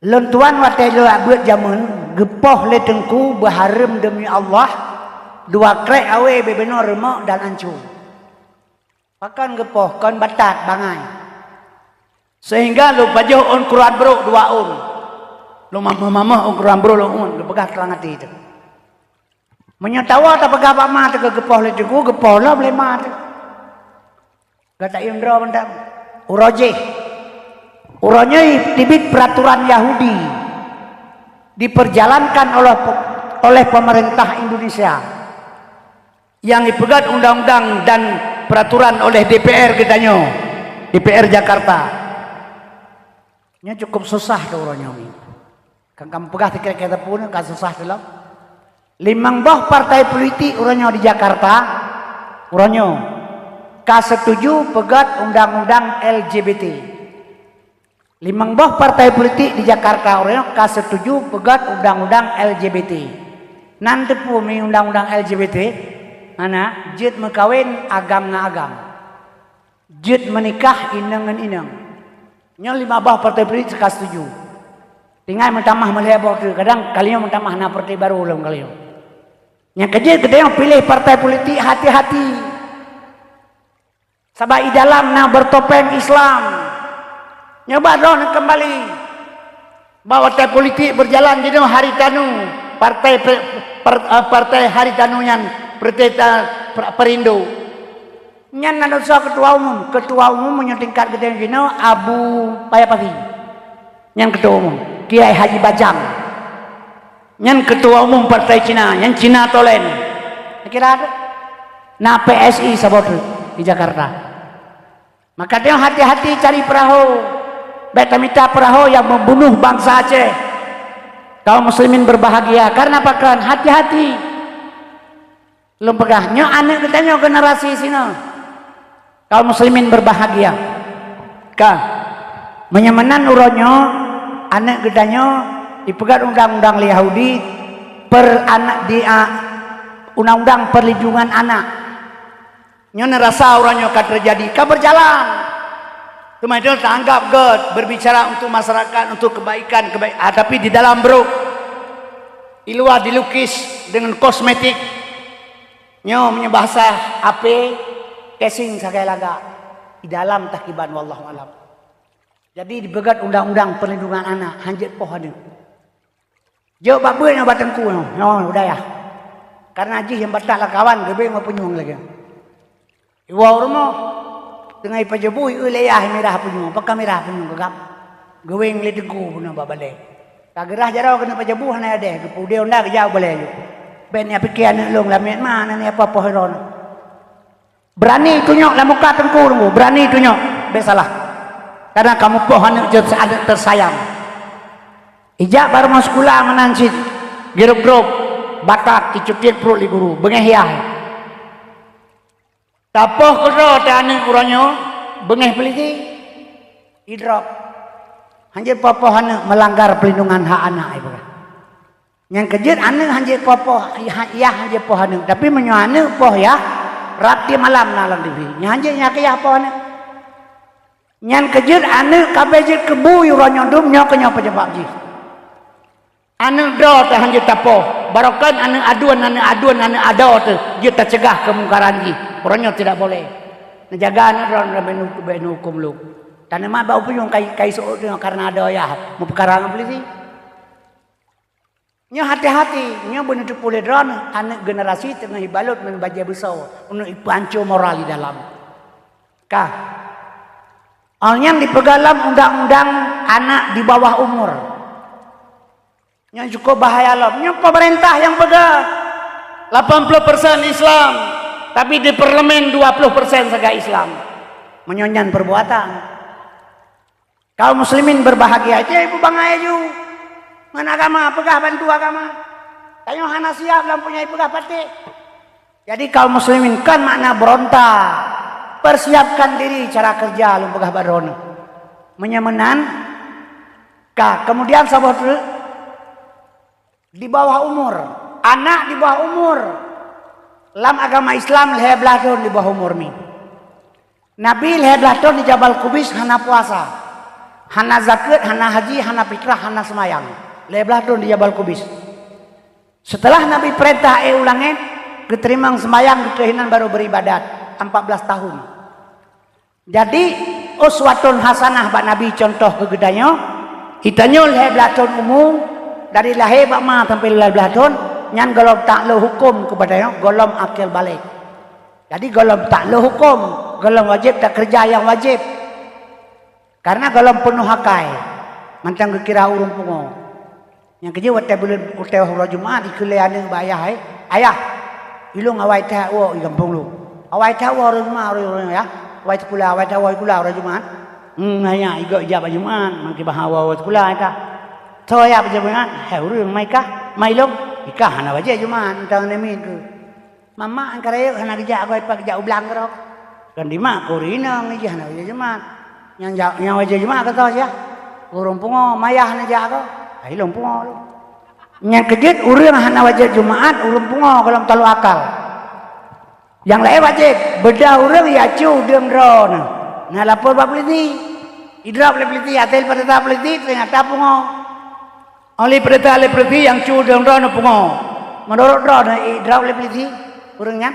Lôn tuan watée lôn beuet jameun, geupoh lé teungku beuhareuem demi Allah, dua krék awé beubeunong reumok dan ancô. Pakon geupoh, kon batat bangai. Sehingga lôn pajoh ôn keuruan brok dua ôn. Lôn mamoh-mamoh ôn keuruan brok lôn ôn, geupeugah trang até teuh. Meunyoe tawoe tapeugah bak ma teuh geupoh lé teungku, geupoh lom lé ma teuh. Gata yum droe mantong. Uroe jih. Uroe nyoe teubiet peraturan Yahudi diperjalankan oleh, oleh pemerintah Indonesia. Nyang ipeugét undang-undang dan peraturan oleh D P R geutanyoe, D P R Jakarta. Nyoe cukup susah teuh uroe nyoe. Kan kamoe peugah sikira-kira pun ka susah teuh lom. Limong boh partai politik uroe nyoe di Jakarta, uroe nyoe ka setuju peugét undang-undang L G B T. Limong boh partai politik di Jakarta uroe nyoe ka setuju peugét undang-undang L G B T. Nan teupeu mi undang-undang L G B T? Hana, jeuet meukawen agam ngon agam. Jeuet meunikah inong ngon inong. Nyoe limong boh partai politik ka setuju. Tinggai meutamah meulhèe boh teuh, kadang kali nyoe meutamah na partai barô lom kali nyoe. Nyang keujeuet geutanyoe piléh partai politik hati-hati. Sabab i dalam na bertopeng Islam. Nyoe bah droeneuh keumbali. Bahwa partai politik berjalan jinoe Haritanu, partai pe-, per-, eh, partai Haritanu nyan, partai ta-, per-, Perindo. Nyan na desya ketua umum. Ketua umum meunyoe tingkat geutanyoe jinoe Abu Paya Pasi. Nyan ketua umum. Kiai Haji Bajang. Nyan ketua umum partai Cina, nyan Cina Tolen. Kira ada. Na P S I saboh teuk di Jakarta. Maka tanyoe hati-hati cari peurahô. Bék tamita peurahô nyang membunuh bangsa Aceh. Kaum muslimin berbahagia. Karena pakon? Hati-hati. Lôn peugah, nyoe aneuk geutanyoe generasi sinoe. Kaum muslimin berbahagia. Ka. Meunyoe meunan uroe nyoe, aneuk geutanyoe ipeugét undang-undang lé Yahudi, per anak di, a, undang-undang perlindungan anak. Nyoe neurasa uroe nyoe ka teujadi, ka beujalan. Teuma itu taanggap gét, berbicara untuk masyarakat, untuk kebaikan, kebaik-, ah, tapi di dalam brok, di luar dilukis dengan kosmetik. Nyoe meunyoe bahasa A P, casing sagai lagak. Di dalam tah kiban, wallahu alam. Jadi dipeugét undang-undang perlindungan anak, hanjeuet poh aneuk. Jok bak beuet nyoe bak teungku nyoe, nyoe u dayah. Karena jih nyang batat lam kawan geubeng meupunyueng lagée. Iwoe u rumoh, teungoh ipajoh bu, ieu lé yah mirah punyueng, pakon mirah punyueng geugam. Geuweng lé teungku bunoe bak balée. Ka geurah jaroe keuneuk pajoh bu hana adeh, geupeudeh honda geujak u balée jih. Bék neupiké aneuk lôn lamiet ma, na neupeugah poh droeneuh. Berani tunyok lam muka teungku, teungku, berani tunyok, bék salah. Karena kamoe poh aneuk jeuet aneuk teusayang. Ijak barô meusikula meunan cit, girop-girop, batat, icukét pruet lé guru, beungéh yah. Tapoh keudroe teuh aneuk uroe nyoe, beungéh peulisi, idrop. Hanjeuet poh-poh aneuk meulanggar peulindungan hak anak, ipeugah. Nyang keujeuet aneuk hanjeuet poh-poh, yah, yah hanjeuet poh aneuk. Tapi meunyoe aneuk poh yah, rab tiep malam na lam T V. Nyan hanjeuet nyang keu yah poh aneuk. Nyan keujeuet aneuk ka abéh jeuet keu bu uroe nyoe dum, nyoe keuh nyoe peunyeubab jih. Aneuk droe teuh hanjeuet tapoh. Barokon aneuk aduen, aneuk aduen, aneuk adoe teuh jeuet taceugah keumungkaran jih. Uroe nyoe tidak boleh. Neujaga aneuk droe, droe beu neuhuköm lom. Taneuma bak upeuyong kai, kai seuôt teungoh kareuna adoe yah meupeukara ngon peulisi. Nyoe hati-hati, nyoe beuneuteupeu lé droeneuh, aneuk generasi teungoh ibalot ngon bajée beusoe, uneuk ipeuhanco moral di dalam. Ka. Awak nyan dipeugah lam undang-undang anak di bawah umur. Nyoe cukup bahaya lom. Nyoe pemerintah nyang peugah. Lapan puluh persen Islam, tapi di parlemen dua puluh persen sagai Islam. Meunyoe nyan perbuatan. Kaum muslimin berbahagia, itu ibu bangai aju. Ngon agama, peugah bantu agama. Tanyoe hana siap lam punya peugah patéh. Jadi kaum muslimin, kan makna berontak. Persiapkan diri cara kerja lôn peugah bak droeneuh. Meunyoe meunan, ka, kemudian saboh treuk, di bawah umur. Anak di bawah umur. Lam agama Islam lhèe blaih thôn di bawah umur mi. Nabi lhèe blaih thôn di Jabal Kubais hana puasa, hana zakeuet, hana haji, hana fitrah, hana seumayang. Lhèe blaih thôn di Jabal Kubais. Setelah Nabi peurintah ék u langét, geuteurimong seumayang, geuteuhinan baru beuribadat, empat belas tahun. Jadi, uswatun hasanah bak Nabi, contoh keu geutanyoe. Geutanyoe lhèe blaih thôn umu, dari lahé bak ma sampai lhèe blaih thôn, nyan gohlom taklok huköm keupada nyoe, gohlom akil baligh. Jadi gohlom taklok huköm, gohlom wajéb takeureuja nyang wajéb. Karena gohlom peunoh akai, mantong geukira ureuëng pungo. Nyang keujeuet watée buleuen, watée uroe Jumat, ikheun lé aneuëk bak ayah, "Hai, ayah, ilong awai that woe i gampông lôn. Awai that woe uroe Jumat, uroe, uroe, ya. Awai sikula, awai that woe sikula uroe Jumat." Hmm, ayah, igo ijak bak Jumat, makai bah awai sikula ka. Soe ya bak Jumat? Hai ureuëng mai kah? Mai ilong. Ikah hana wajéb Jumat, mantong namiet keu. Mamak nyang ka rayeuk hana geujak, agoe pat geujak u blang keudroe. Kan dimak keu ureuëng inong jih hana wajéb Jumat. Nyang ja-, nyang wajéb Jumat ka toh siah. Ureuëng pungo, mayah hana jak agoe. Hai lôn pungo lôn. Nyang keujeuet ureuëng hana wajéb Jumat, ureuëng pungo gohlom taklok akal. Nyang laén wajéb, beudah ureuëng ya cu deueng droeneuh. Na lapor bak polisi. Idrop lé polisi, até peurintah polisi, teunyata pungo. Óh lheueh peurintah lé polisi nyang cu deueng droeneuh pungo. Meunurot droeneuh idrop lé polisi ureuëng nyan?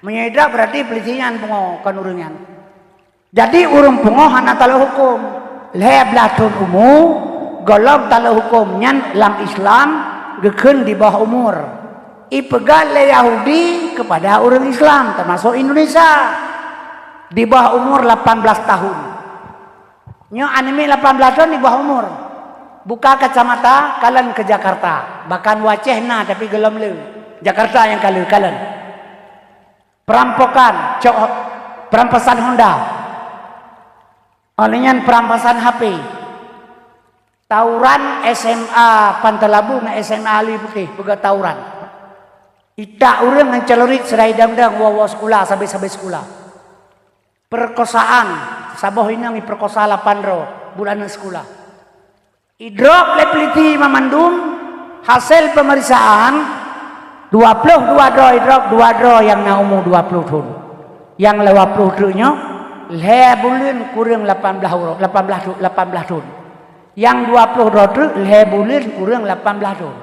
Meunyoe idrop, berarti polisi nyan pungo, kon ureuëng nyan. Jadi ureuëng pungo hana taklok huköm. Lhèe blaih thôn umu, gohlom taklok huköm, nyan lam Islam geukheun di bawah umur. Ipeugah lé Yahudi keupada ureuëng Islam, teumasok Indonesia, di bawah umur lapan belas tahun. Nyoe aneuëk miet lapan belas thôn di bawah umur. Buka kacamata, kalon keu Jakarta. Bahkan u Aceh na, tapi gohlom le. Jakarta nyang ka le, kalon. Perampokan, cok, perampasan Honda. Óh lheueh nyan perampasan H P. Tawuran S M A Pantai Labu ngon S M A Alue Putih, peugah tawuran. Itak ureuëng ngon celurit, sira idong-dong, woe-woe sikula, sabe-sabe sikula. Perkosaan, saboh inong iperkosa lapan droe buet aneuëk sikula. Idrop lé polisi mamandum, hasil pemeriksaan, dua ploh dua droe idrop, dua droe nyang na umu dua ploh thon. Nyang dua ploh treuk nyoe, lhèe buleuen kureueng lapan blaih uroe, lapan blaih thu-, lapan blaih thon. Nyang dua ploh droe treuk, lhèe buleuen kureueng lapan blaih thon.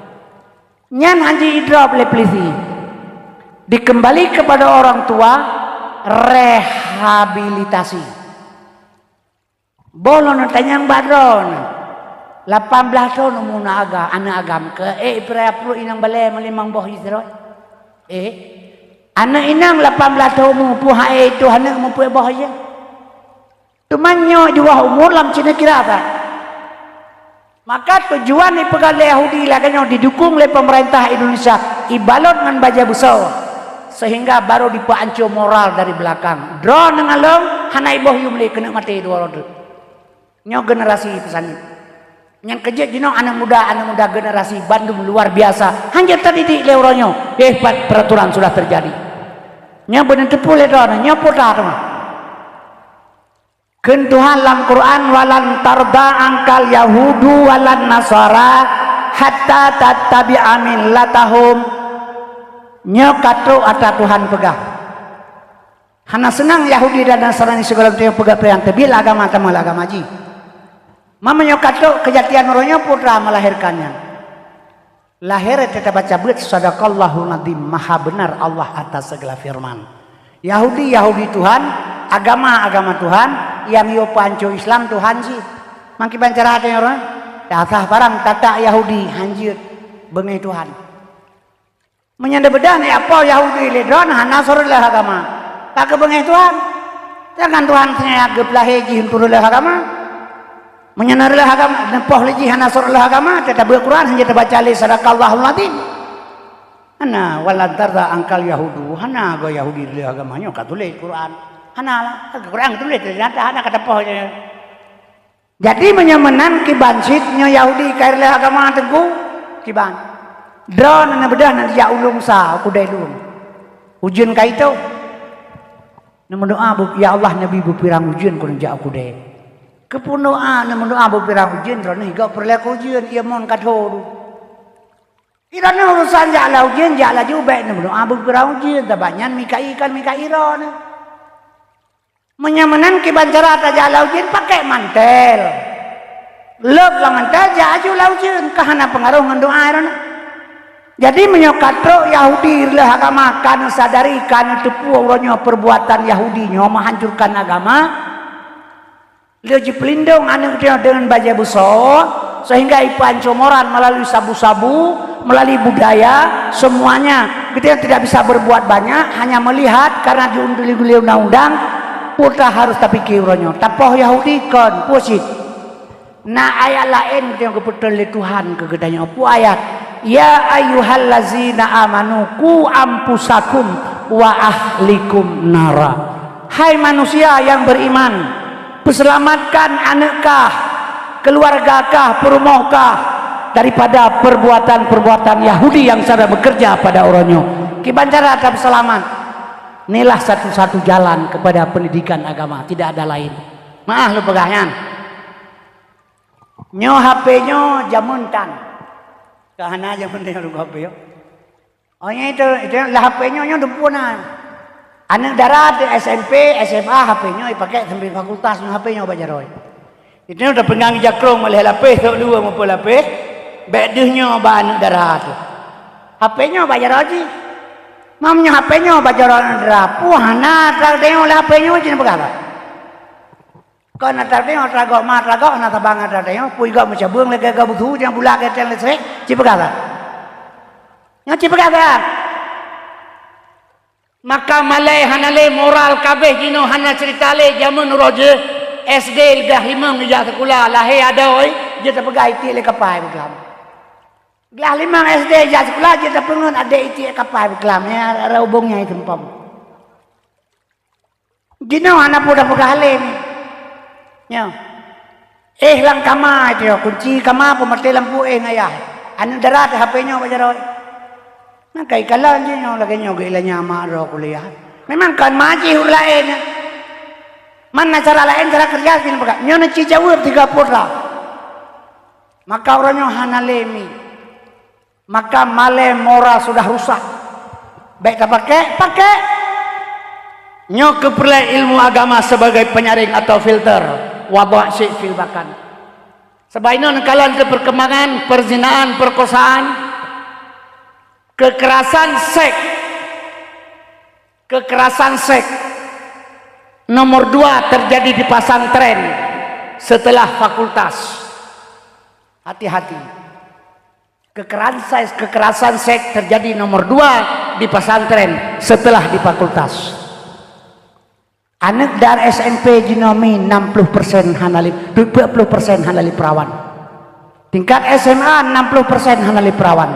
Nyan hana jidrop lé polisi. Dikembali kepada orang tua, rehabilitasi. Boh lôn tanyong bak droeneuh, lapan blaih thon umu na aga, aneuëk agam keu ék ipeuraya pruet inong balée meulimong boh jih sidroe? Eh, aneuëk inong lapan blaih thon umu, peue han ék tuh aneuëk mupuih boh jih? Teuma nyoe jubah umur lam cina kira that. Maka tujuan ipeugah lé Yahudi lagée nyoe didukung lé pemerintah Indonesia, ibalot ngon bajée beusoe, sehingga baru dipeuanco moral dari belakang. Droeneuh ngon lôn hana iboh yum lé keuneuk maté dua droe. Nyoe generasi peusaneut. Nyang keujeuet jinoe aneuëk muda, aneuëk muda generasi bandum luar biasa. Hana tadidik lé uroe nyoe. Eh, pat peraturan sudah terjadi. Nyoe beuneuteupeu lé droeneuh, nyoe peue that teuma. Kheun Tuhan lam Quran, "Walan tarda angkal yahudu walan nasara hatta tattabi'a millatahum." Nyoe ka trok ata Tuhan peugah. Hana seunang Yahudi dan Nasrani sigohlom teungoh peugah peue nyang teubiet agama tamong lam agama jih. Meunyoe ka trok keujadian uroe nyoe, peue teuma melahirkan nyan. Lahé teuh tabaca beuet, "Sadaqallahul Azim", maha benar Allah atas segala firman. Yahudi, Yahudi Tuhan, agama, agama Tuhan, nyang yue peuanco Islam Tuhan jih. Mangkiban cara até nyoe, dasah barang tatak Yahudi, hanjeuet, beungéh Tuhan. Meunyoe beudah ni apa Yahudi lé droe hana soroh lé agama, ka geubeungéh Tuhan. Jangan Tuhan seungaja geupeulahé jih untuk reuloh agama. Meunyoe na reuloh agama, neupoh lé jih hana soroh lé agama, teutabeuet Quran hana tabaca lé sadaqallahul azim. Hana, walan tarda angkal yahudu, hana go Yahudi reuloh agama nyoe ka tuléh Quran. Hana lah. Quran tuléh teunyata hana ka tapoh. Jadi meunyoe meunan kiban cit nyoe Yahudi ka ireuloh agama teungku, kiban. Droeneuh beudôh neujak u lueng sa, u keudè lueng. Ujeuen ka itôh. Neumeudoa, "Ya Allah, neubi beupirang ujeuen keu neujak u keudè." Keupeue doa neumeudoa beupirang ujeuen, droeneuh gob peureulèe keu ujeuen, ié mon ka tho. Droeneuh urusan jak lam ujeuen, jak laju, bèk neumeudoa beupirang ujeuen, sabab nyan Mikail kan Mikail droeneuh. Meunyoe meunan kiban cara tajak lam ujeuen, pakai mantel. Lôb lam mantel, jak aju lam ujeuen, ka hana peungaroh ngon doa droeneuh. Jadi meunyoe ka trok Yahudi ireuloh agama, ka neusadari, ka neuteupeue uroe nyoe perbuatan Yahudi nyoe menghancurkan agama, lé jipeulindong aneuk geutanyoe deungon bajèe beusoe, sehingga ipeuancomoran melalui sabu-sabu, melalui budaya, semuanya. Geutanyoe tidak bisa berbuat banyak, hanya melihat karena diunduli-unduli undang-undang, putra harus tapike uroe nyoe. Tapoh Yahudi kon, peue cit. Na ayat laén nyang geupeutron lé Tuhan keu geutanyoe. Peue ayat? "Ya ayyuhallazina amanu qu anfusakum wa ahlikum nara." Hai manusia yang beriman, peuseulamatkan aneuk kah, keluarga kah, peurumoh kah daripada perbuatan-perbuatan Yahudi yang sedang bekerja pada uroe nyoe. Kiban cara tapeuseulamat? Inilah satu-satu jalan kepada pendidikan agama, tidak ada lain. Meu'ah lôn peugah nyan. Nyoe H P nyoe jameun tan. Ka hana jameun nyoe lôn H P nyoe. Oh, nyoe itu, itu lah H P nyoe, nyoe dumpeue na. Aneuk dara teuh S M P, S M A, H P nyoe ipakék sampai fakultas nyoe H P nyoe bak jaroe. Itu nyoe tapeungang jakrong malèe lapéh, sok dua meupeu lapéh. Bèk deuh nyoe bak aneuk dara teuh. H P nyoe bak jaroe jih. Mam nyoe H P nyoe bak jaroe aneuk dara. Puh hana tateupeue lé H P nyoe jih peugah. Kon atra teuh, atra gob ma, atra gob hana saban atra teuh. Pui gob meucabeueng lagèe gob beusu nyang bulak geuténg leusék, ci peugah that. Nyoe ci peugah that. Maka malèe hana lé moral kabéh jinoe hana cerita lé jameun uroe jih S D glah limong ijak sikula, lahé adoe jeuet tapeugah itiek lé kapai beuklam. Glah limong S D ijak sikula jeuet tapeungon adék itiek kapai beuklam, ya, ra ubong nyang seumpom. Jinoe hana peue tapeugah lé nyoe. Nyoe. Éh lam kama itu, kunci kama peumaté lampu éh ngayah. Aneuk dara teuh H P nyoe bak jaroe. Maka ikalon jih nyoe lagèe nyoe geuilanya mak droe kuliah. Memang kon ma jih ureueng laén nyan. Man na cara laén, cara keureuja jih peugah. Nyoe neuci jaweueb tiga putra. Maka uroe nyoe hana lé mi. Maka malèe moral sudah rusak. Bèk tapakék, pakék. Nyoe keupeureulèe ilmu agama sebagai penyaring atau filter. Wadha' syai' fil bakan. Sabab inoe neukalon teuh perkembangan, perzinaan, perkosaan, kekerasan seks. Kekerasan seks nomor dua terjadi di pesantren setelah fakultas. Hati-hati. Kekerasan seks, kekerasan seks terjadi nomor dua di pesantren setelah di fakultas. Aneuk dara S M P jinoe mi enam puluh persen hana lé, dua puluh persen hana lé peurawan. Tingkat S M A enam puluh persen hana lé peurawan.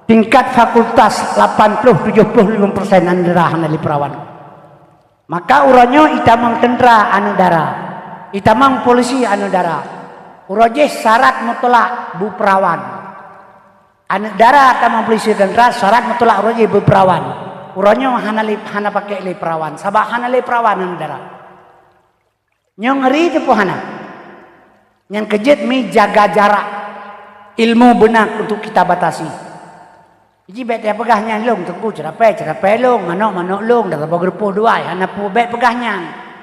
Tingkat fakultas lapan puluh tujuh puluh lima persen aneuk dara hana lé peurawan. Maka uroe nyoe itamong teuntra aneuk dara, itamong polisi aneuk dara. Uroe jih syarat mutlak beupeurawan. Aneuk dara tamong polisi teuntra syarat mutlak uroe jih beupeurawan. Uroe nyoe hana lé, hana pakék lé peurawan, sabab hana lé peurawan aneuk dara. Nyoe ngeuri teuh peue hana? Nyang keujeuet mi jaga jarak. Ilmu beuna untuk kita batasi. Ji bèk tapeugah nyan lôn teungku ceurapée, ceurapée lôn, manok, manok lôn, dan saboh geurupoh duai, hana peue bèk peugah nyan.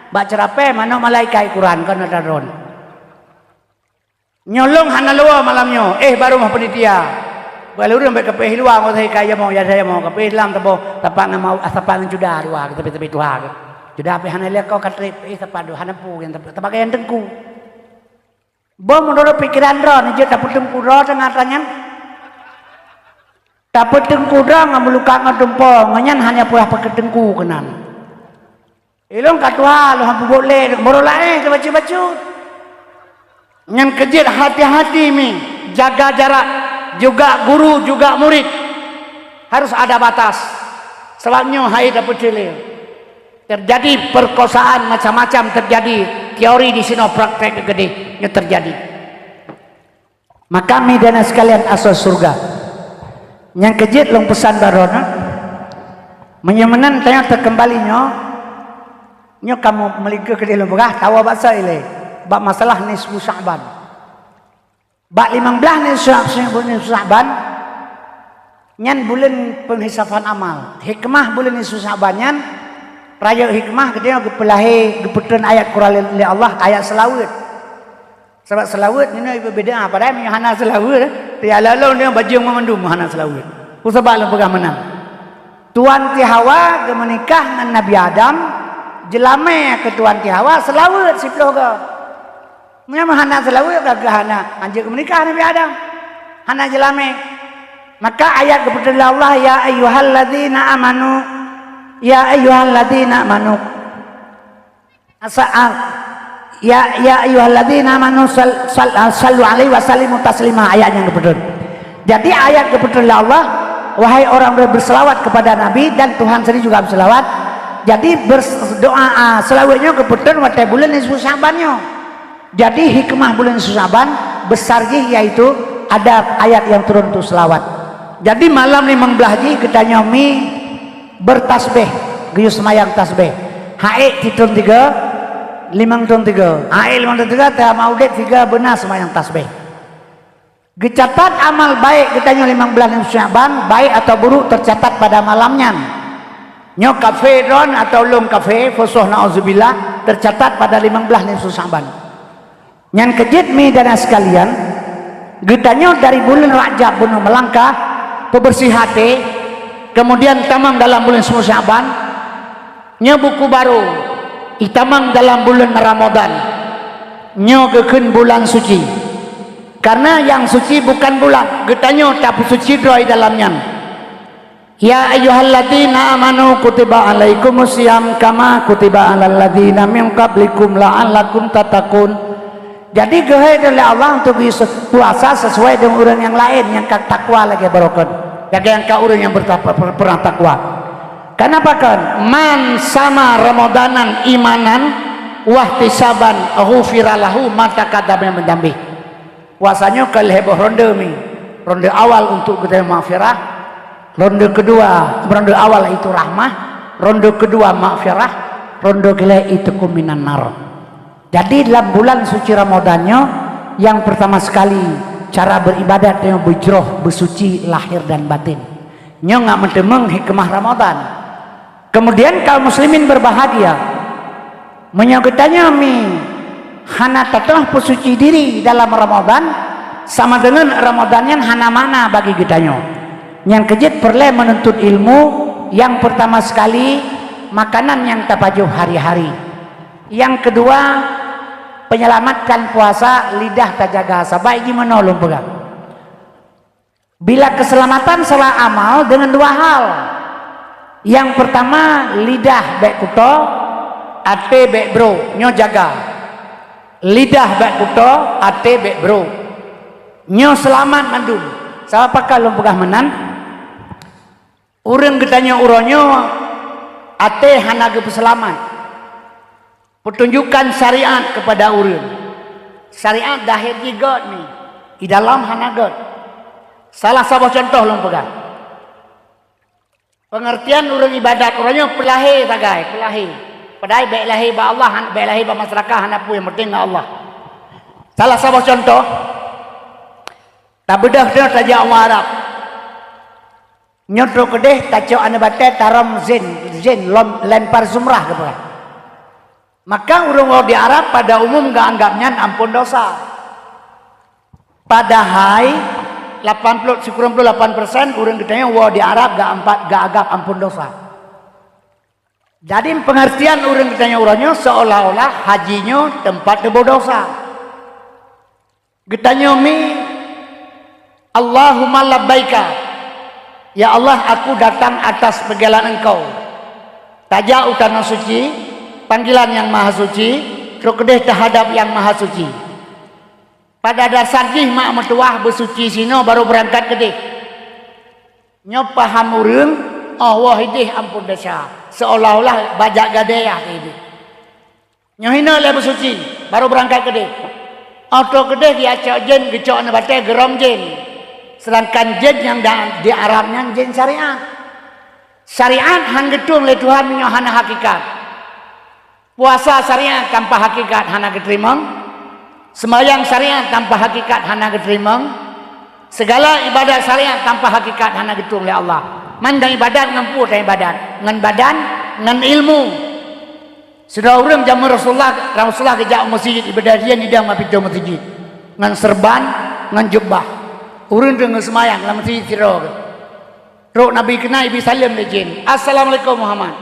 Bak ceurapée manok malaikat Quran kon atra droeneuh. Nyoe lôn hana luwa malam nyoe, éh barô meuh panitia. Beualureueng bèk kapéh luwa ngon sahi ka jamoe, ya jamoe kapéh lam saboh, sapat ngon mau, sapat ngon cuda dua, tapi-tapi tuha. Cuda pih hana lé ko ka trép, éh sapat dua hana peue nyang sapat, sapat nyang teungku. Boh meunurot pikeran droe, jeuet tapeuteungku droe teungoh atra nyan. Tapeuteungku droe ngon meuluka ngon tumpo, ngon nyan hana peue pakai teungku keunan. Ilôn ka tuha, lôn han peubuet lé, meurok laén teubacut-bacut. Nyan keujeuet hati-hati mi, jaga jarak, juga guru, juga murid. Harus ada batas. Sabab nyoe hai tapeucilée. Terjadi perkosaan macam-macam terjadi, teori di sinoe, praktek keudeh nyoe terjadi. Maka mi dan sekalian asoe syurga. Nyang keujeuet lôn peusan bak droeneuh, meunyoe meunan tanyoe teukeumbali nyoe, nyoe kamoe meulingkeu keudeh lôn peugah, tawoe bak soe ilée, bak masalah nisfu Sya'ban. Bak limong blaih nisfu Sya'ban, nyan buleuen peunghésafan amal. Hikmah buleuen nisfu Sya'ban nyan, rayeuk hikmah geutanyoe geupeulahé, geupeutrön ayat Quran lé, lé Allah, ayat seulaweuet. Sabab seulaweuet nyoe iba bid'ah, padahai meunyoe hana seulaweuet, ya lalu nyoe bajeueng mandum hana seulaweuet. Peue sabab lôn peugah meunan? Tuan Tihawa geumeunikah ngon Nabi Adam, jeulamé keu Tuan Tihawa seulaweuet siplôh goe. Meunyoe hana seulaweuet, ka hana, hanjeuet geumeunikah Nabi Adam. Hana jeulamé. Maka ayat geupeutrön lé Allah, "Ya ayyuhalladzina amanu, ya ayyuhalladzina amanu." Asa-, ah, ya, ya ayyuhalladzina amanu sal-, sal-, ah, sallu alaihi wa sallimu taslima, ayat nyang geupeutrön. Jadi ayat geupeutrön lé Allah, "Wahai orang ber-, berselawat kepada Nabi," dan Tuhan sendiri juga berselawat. Jadi bers-, doa, ah, seulaweuet nyoe geupeutrön watée buleuen nisfu Sya'ban nyoe. Jadi hikmah buleuen nisfu Sya'ban besar jih, yaitu ada ayat yang turun untuk selawat. Jadi malam limong blaih jih geutanyoe mi bertasbih, geuyue seumayang tasbih. Haék sitrön tiga, limong trön tiga. Haék limong trön tiga, teuma udeb tiga, beuna seumayang tasbih. Geucatat amal baék geutanyoe limong blaih nisfu Sya'ban, baik atau buruk, tercatat pada malam nyan. Nyoe kafé droen atau lôn kafé, fusoh, na'udzubillah, tercatat pada limong blaih nisfu Sya'ban. Nyan keujeuet mi dan sekalian, geutanyoe dari buleuen Rajab bunoe meulangkah, peubeursieh até, kemudian tamong dalam buleuen nisfu Sya'ban, nyoe buku barô, itamong dalam buleuen Ramadhan. Nyoe geukheun bulan suci. Karena nyang suci bukan bulan, geutanyoe tapeusuci droe dalam nyan. Ya ayyuhalladzina amanu kutiba alaikumus siyam kama kutiba alal ladzina min qablikum la'allakum tattaqun. Jadi geuhôi lé Allah untuk geuyue puasa sesuai dengan ureuëng nyang laén nyang ka takwa lagée baroe kon. Lagée nyang ka ureuëng nyang berta-, per-, pernah takwa. Kenapa kon? Man sama Ramadanan imanan wahtisaban ghufira lahu ma taqaddama min dzambih. Puasa nyoe ka lhée boh ronde mi. Ronde awal untuk geutanyoe maghfirah, ronde kedua, ronde awal itu rahmah, ronde kedua maghfirah, ronde keulhée itqu minan nar. Jadi dalam bulan suci Ramadan nyoe, yang pertama sekali cara beribadat nyoe beujroh, beusuci lahir dan batin. Nyoe ngat meuteumeung hikmah Ramadan. Kemudian kaum muslimin berbahagia. Meunyoe geutanyoe mi hana tatroh peusuci diri dalam Ramadan, sama deungon Ramadan nyan hana makna bagi geutanyoe. Nyang keujeuet peureulée meununtut ilmu, nyang pertama sekali makanan nyang tapajoh hari-hari. Nyang keudua, penyelamatkan puasa, lidah tajaga, sabab jimeunoe lôn peugah. Bila keselamatan salah amal dengan dua hal. Yang pertama, lidah bék kuto, até bék brok, nyoe jaga. Lidah bék kuto, até bék brok. Nyoe seulamat mandum. Sabab pakon lôn peugah meunan? Ureuëng geutanyoe uroe nyoe até hana geupeuseulamat. Peutunjukkan syariat kepada ureuëng. Syariat dahé jih gét ni, di dalam hana gét. Salah saboh contoh lôn peugah. Pengertian ureuëng ibadat uroe nyoe peulahé sagai, peulahé. Padahai bék lahé bak Allah, han-, bék lahé bak masyarakat, hana peue, yang penting ngon Allah. Salah saboh contoh, tabeudôh droe tajak u Arab. Nyoe trok keudeh tacok aneuk batée tarôm zin, zin lom, lempar zumrah geupeugah. Maka ureuëng woe di Arab pada umum geuanggab nyan amphon dosa. Padahai lapan puluh, sikureueng ploh lapan persen ureuëng geutanyoe woe di Arab geuampat, geuanggab amphon dosa. Jadi pengertian ureuëng geutanyoe uroe nyoe seolah-olah haji nyoe teumpat teuboh dosa. Geutanyoe mi, "Allahumma labbaika." Ya Allah, aku datang atas panggilan Engkau. Tajak u Tanoh Suci, panggilan Nyang Maha Suci, trok keudeh teuhadab Nyang Maha Suci. Pada dasar jih mak meutuwah beusuci sinoe baru beurangkat keudeh. Nyoe paham ureuëng, oh woe ideh amphon desya. Seolah-olah bajak gadée yah teuh. Nyoe hinoe lé beusuci, barô beurangkat keudeh. Óh troh keudeh geujak cok jén, geucok aneuëk batée, geurôm jén. Seudangkan jén nyang da-, di Arab nyan jén syariat. Syariat hán geutueng lé Tuhan meunyoe hana hakikat. Puasa syariat tanpa hakikat hana geuteurimong. Seumayang syariat tanpa hakikat hana geuteurimong. Segala ibadat syariat tanpa hakikat hana geutueng lé Allah. Mandum ibadat ngon peue taibadat? Ngon badan, ngon ilmu. Sidroe ureuëng jameun Rasulullah, Rasulullah geujak u meuseujid ibadat, jidong bak pintoe meuseujid ngon seureuban, ngon jubah. Ureuëng teungoh seumayang lam meuseujid sidroe. Trok Nabi keunan, ibi saleuem lé jén, "Assalamualaikum Muhammad."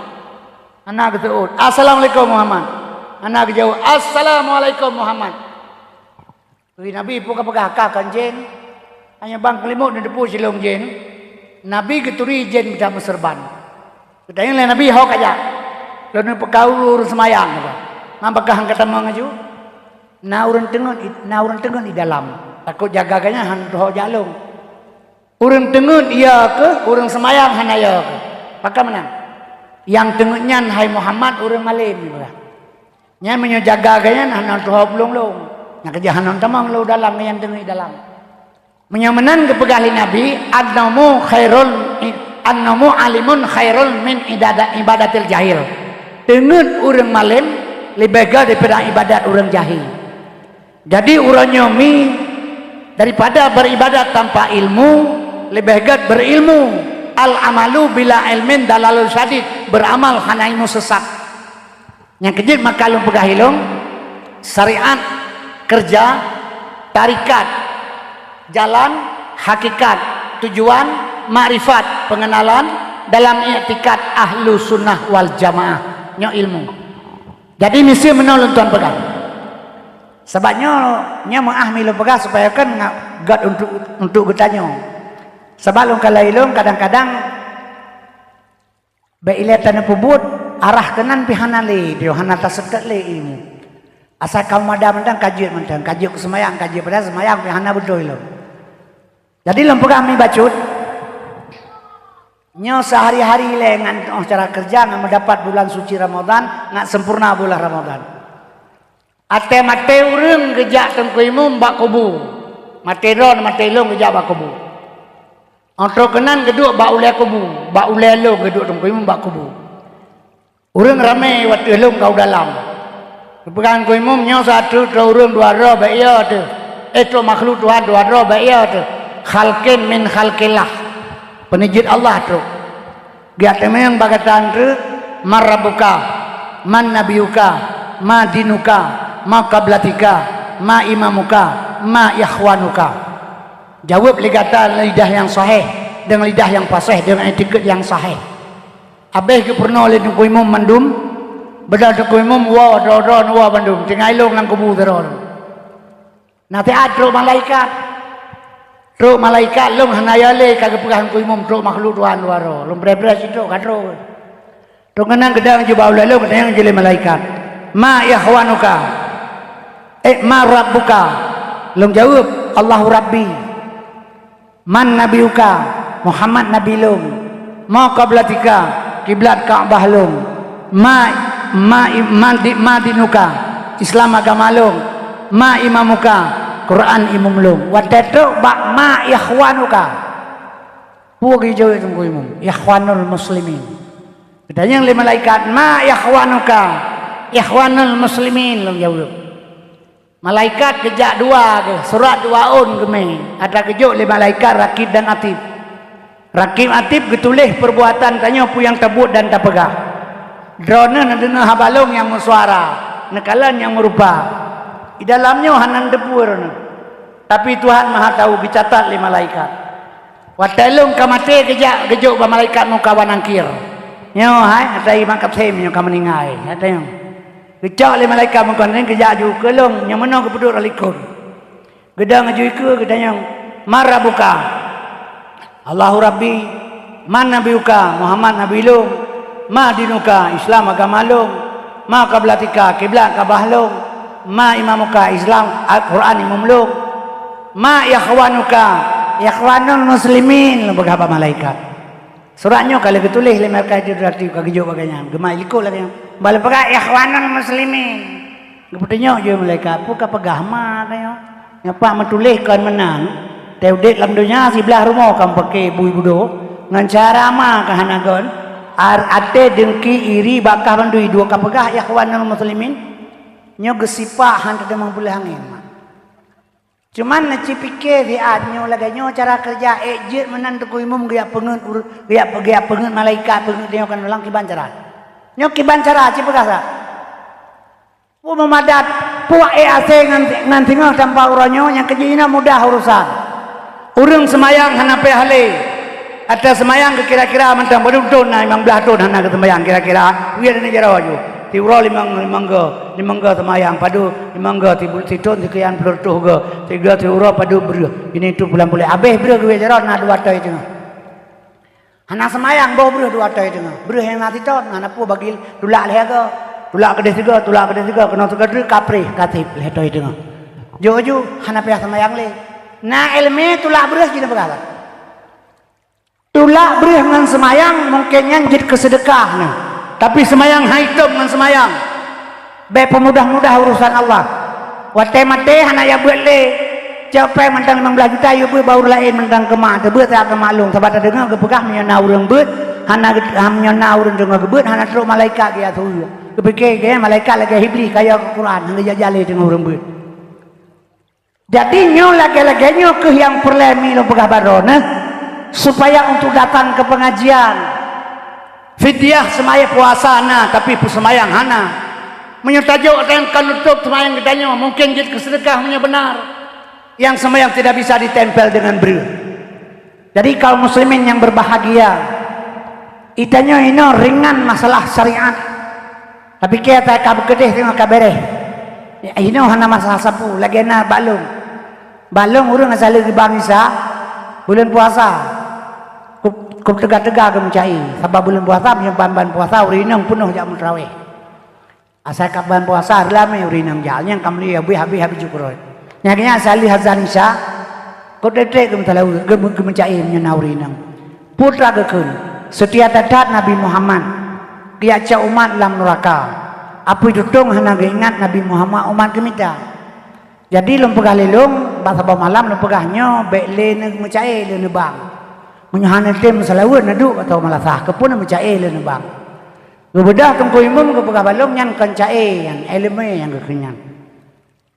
Hana geuseuôt, "Assalamualaikum Muhammad." Hana geujaweueb, "Assalamualaikum Muhammad." Turi Nabi, "Peue kapeugah, ka kon jén? Hanya bang keulimok neuteupeue silông jén." Nabi geuturi jén mita meuseureuban. Geutanyong lé Nabi, "Ho kajak?" "Lôn neupeukaru ureuëng seumayang," kata. "Ma pakon han katamong laju?" "Na ureuëng teungeut, na ureuëng teungeut di dalam. Takot jaga geuh nyan han teuho jak lông." Ureuëng teungeut iya keuh, ureuëng seumayang hana iya keuh. Pakon meunan? Nyang teungeut nyan, hai Muhammad, ureuëng malém, ibarat. Nyan meunyoe jaga geuh nyan hana teuho peulông lông. Nyang keujeuet hana tamong lé dalam, nyang teungeut dalam. Meunyoe meunan geupeugah lé Nabi, "An-naumu khairun, an-naumu alimun khairun min idada-, ibadatil jahil." Teungeut ureuëng malém leubeh gét daripada ibadat ureuëng jahil. Jadi uroe nyoe mi, daripada beribadat tanpa ilmu, leubeh gét berilmu. Al-amalu bila ilmin dalalun syadid, beramal hana ilmu sesat. Nyang keujeuet maka lôn peugah ilông, syariat, keureuja, tarekat, jalan, hakikat, tujuan, makrifat, peungenalan dalam iktikad ahlu sunnah wal jamaah. Nyoe ilmu. Jadi miseue meunoe lôn tuan peugah. Sabab nyoe, nyoe meuáh mi lôn peugah supaya kan nga-, gét untuk, untuk geutanyoe. Sabab lôn kalon ilông kadang-kadang bék ilée taneupeubuet arah keunan pih hana lé, di hana taseutôt lé ilmu. Asai ka meumada mantong ka jeuet mantong, ka jeuet keu seumayang, ka jeuet padahai seumayang pih hana beutôi lom. Jadi lôn peugah mi bacut, nyoe seuhari-hari lé ngon teu'oh cara keureuja ngon meudapat bulan suci Ramadhan, ngon sempurna bulan Ramadhan. Até maté ureuëng geujak Teungku Imum bak kubu. Maté droe, maté lôn geujak bak kubu. Óh troh keunan geuduek bak ulée kubu, bak ulée lôn geuduek Teungku Imum bak kubu. Ureuëng ramé watée lôn ka u dalam. Geupeugah Teungku Imum, "Nyoe saát troh ureuëng dua droe bék yo teuh. Eh, troh makhluk Tuhan dua droe bék yo teuh. Khalqin min khalqillah." Peuneujeuet Allah troh. Geujak teumanyong bak gata treuk, "Man rabbuka? Man nabiyuka? Ma dinuka? Ma qiblatika? Ma imamuka? Ma ikhwanuka?" Jaweueb lé gata lidah nyang sahéh, deungon lidah nyang paséh, deungon iktikeuet nyang sahéh. Abéh geupeurunoe lé Teungku Imum mandum, beudôh Teungku Imum woe, droe-droe neuwoe bandum, tinggai lôn lam kubu sidroe lôn. Na siat trok malaikat. Trok malaikat, lôn hana yo lé ka geupeugah Teungku Imum trok makhluk Tuhan dua droe. Lôn preh-preh sitrok ka trok. Trok keunan geudong jubah ulée lôn, geutanyong lé malaikat, "Ma ikhwanuka? Eh, ma rabbuka?" Lôn jaweueb, "Allahu Rabbi." "Man nabiyuka?" "Muhammad nabi lôn." "Ma qiblatika?" "Kiblat Ka'bah lôn." "Ma, ma, ma di-, ma dinuka?" "Islam agama lôn." "Ma imamuka?" "Quran imum lôn." Watée trok bak "Ma ikhwanuka?" Peue geujaweueb Teungku Imum? "Ikhwanul muslimin." Geutanyong lé malaikat, "Ma ikhwanuka?" "Ikhwanul muslimin," lôn jaweueb. Malaikat geujak dua geuh, surat dua ôn geumé, atra geujok lé malaikat Rakib dan Atid. Rakib Atid geutuléh peurbuatan tanyoe peue nyang tabuet dan tapeugah. Droeneuh neudeungoe haba lôn nyang meusuara, neukalon nyang meurupa. Di dalam nyoe hana neuteupeue droeneuh. Tapi Tuhan Maha Tahu geucatat lé malaikat. Watée lôn ka maté geujak geujok bak malaikat muka wa nakir. Nyoe hai, atra i mak kapsém nyoe ka meuninggai, atra nyoe. Geucok lé malaikat muka wa nakir geujak ju keu lôn, nyoe meunoe geupeuduek lam likot. Geudong aju ikeue geutanyong, "Man rabbuka?" "Allahu Rabbi." "Man nabiyuka?" "Muhammad nabi lôn." "Ma dinuka?" "Islam agama lôn." "Ma qiblatika?" "Kiblat Ka'bah lôn." "Ma imamuka?" "Islam, Al-Quran imum lôn." "Ma ikhwanuka?" "Ikhwanul muslimin," lôn peugah bak malaikat. Surat nyoe ka lheueh geutuléh lé malaikat Jibril, ka geujok bak gobnyan, geuma likot lagée nyoe. Ban lheueh peugah, "Ikhwanul Muslimin." Geupeutunyok jih malaikat, "Peue ka peugah ma tanyoe? Nyang pat meutuléh kon meunan, teuh udeb lam donya siblaih rumoh ka meupaké bui budoe, ngon cara ma ka hana kon, ar-, até deungki iri bak kah bandum dua ka peugah, 'Ikhwanul Muslimin'?" Nyoe geusipak han teudeungoe buleuen angén, mak. Cuman neucipike siat nyoe lagée nyoe cara keureuja, ék jeuet meunan Teungku Imum geujak peungeut ur-, geujak, geujak peungeut malaikat, peungeut tanyoe kon lam kiban cara. Nyoe kiban cara, ci peugah sa. Peue meumadat, puak ék asée ngon, ngon singoh tampa uroe nyoe, nyang keujeuet jinoe mudah urosan. Ureuëng seumayang hana payah lé. Ata seumayang keu kira-kira mantong padub thon na, limong blaih thon hana geuseumayang kira-kira. Wieut aneuk jaroe ju. Siuroe limong, limong go, limong go seumayang padub, limong go sibu-, sithon sikian ploh reutôh go. Sigo siuroe padub breueh. Ini tu pulan buleuen. Abéh breueh geuwieut jaroe na dua atoi teungoh. Hana seumayang boh breueh dua atoi teungoh. Breueh nyang na sithon, hana peue bagi tulak lhée go. Tulak keudeh sigo, tulak keudeh sigo, keunoe sigo treuk kapreh, kaseb lhée atoi teungoh. Jok ju, hana payah seumayang lé. Na iéleumé tulak breueh jih neupeugah lom. Tulak breueh ngon seumayang mungken nyan jeuet keu seudeukah nyoe. Tapi seumayang han itom ngon seumayang. Bék peumudah-mudah urosan Allah. Watée maté hana jak beuet lé. Cok péng mantong limong blaih juta yue beuet bak ureuëng laén mantong keumah, teubeuet saat keumaklum. Sabab tadeungoe geupeugah meunyoe na ureuëng beuet, hana ge-, meunyoe na ureuëng deungoe geubeuet, hana trok malaikat geujak su. Geupike geuh malaikat lagée Iblih kaya keu Quran, hana jak-jak lé deungoe ureuëng beuet. Jadi nyoe lagée-lagée nyoe kheueh nyang peureulée mi lôn peugah baroe neuh, supaya untuk datang ke pengajian. Fidyah seumayang puasa na, tapi peuseumayang hana. Meunyoe tajok dan ka nutup seumayang geutanyoe, mungken jeuet keu seudeukah meunyoe beunar. Yang seumayang tidak bisa ditempel dengan breueh. Jadi kaum muslimin yang berbahagia, itanyoe inoe ringan masalah syariat. Tapi keu ata ka beukeudeh teungoh ka bereh. Inoe hana masalah sapeue, lagée na bak lôn. Bak lôn ureuëng asai lheueh geuban Isa, buleuen puasa. Kub-, kub teuga-teuga geumeucai, sabab buleuen puasa meunyoe ban-ban puasa ureuëng inong peunoh jak meuterawéh. Asai ka ban puasa, ramé ureuëng inong jak, nyang ka meuli habéh-habéh, habéh jukroe. Nyang nyan asai lheueh azan Isa, kub trek-trek geumeuteulaweuet, geumeu-, geumeucai meunyoe na ureuëng inong. Peue teuma geukheun, seutia that-that Nabi Muhammad, geujak cok umat lam nuraka. Apui tutong hana geuingat Nabi Muhammad umat geumita. Jadi lôn peugah lé lôn, bak saboh malam lôn peugah nyoe bék lé neumeucai lé neubang. Meunyoe hana tem meuseulaweuet neuduek atau meulasah, keupeue neumeucai lé neubang. Geubeudôh Teungku Imum geupeugah bak lôn nyan kon cai nyan, iéleumé nyang geukheun nyan.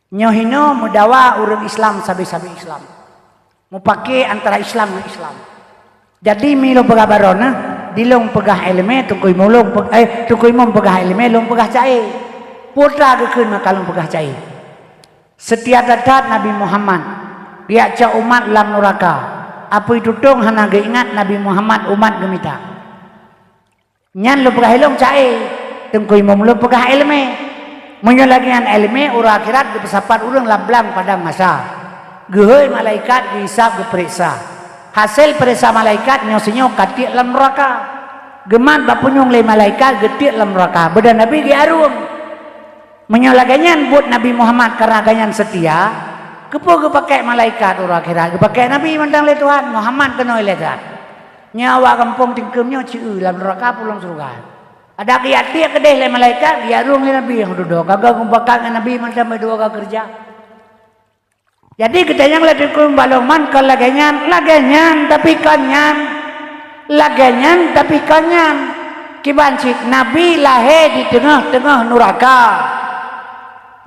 Nyoe hinoe meudawa ureuëng Islam sabe-sabe Islam. Mupake antara Islam ngon Islam. Jadi mi lôn peugah baroe neuh, di lôn peugah iéleumé, Teungku Imum lôn pe-, eh, Teungku Imum peugah iéleumé, lôn peugah cai. Peue teuma geukheun maka lôn peugah cai. Seutia that-that Nabi Muhammad, geujak cok umat lam nuraka. Apui tutong hana geuingat Nabi Muhammad umat geumita. Nyan lôn peugah ilong cai, Teungku Imum lôn peugah iéleumé. Meunyoe lagée nyan iéleumé, uroe akhirat geupeusapat ureuëng lam blang padang mahsyar. Geuhôi malaikat geuhisab geupeuriksa. Hasé peuriksa malaikat nyoe sinyoe ka tiek lam nuraka. Geumat bak punyueng lé malaikat geutiek lam nuraka. Beudan Nabi geuarung. Meunyoe lagée nyan buet Nabi Muhammad karena gobnyan seutia, keupeue geupakée malaikat uroe akhirat? Geupakée Nabi mantong lé Tuhan, Muhammad keunoe lé Tuhan. Nyoe awak gampông tingkeum nyoe ceu lam nuraka peue lam syeuruga. Adak geujak tiek keudeh lé malaikat, geujak rhung lé Nabi nyang dudoe. Ka geuh meupakat ngon Nabi mantong meudua ka keureuja. Jadi geutanyoe lé Teungku Imum bak lôn man kon lagée nyan, lagée nyan tapi kon nyan. Lagée nyan tapi kon nyan. Kiban cit Nabi lahé di teungoh-teungoh nuraka.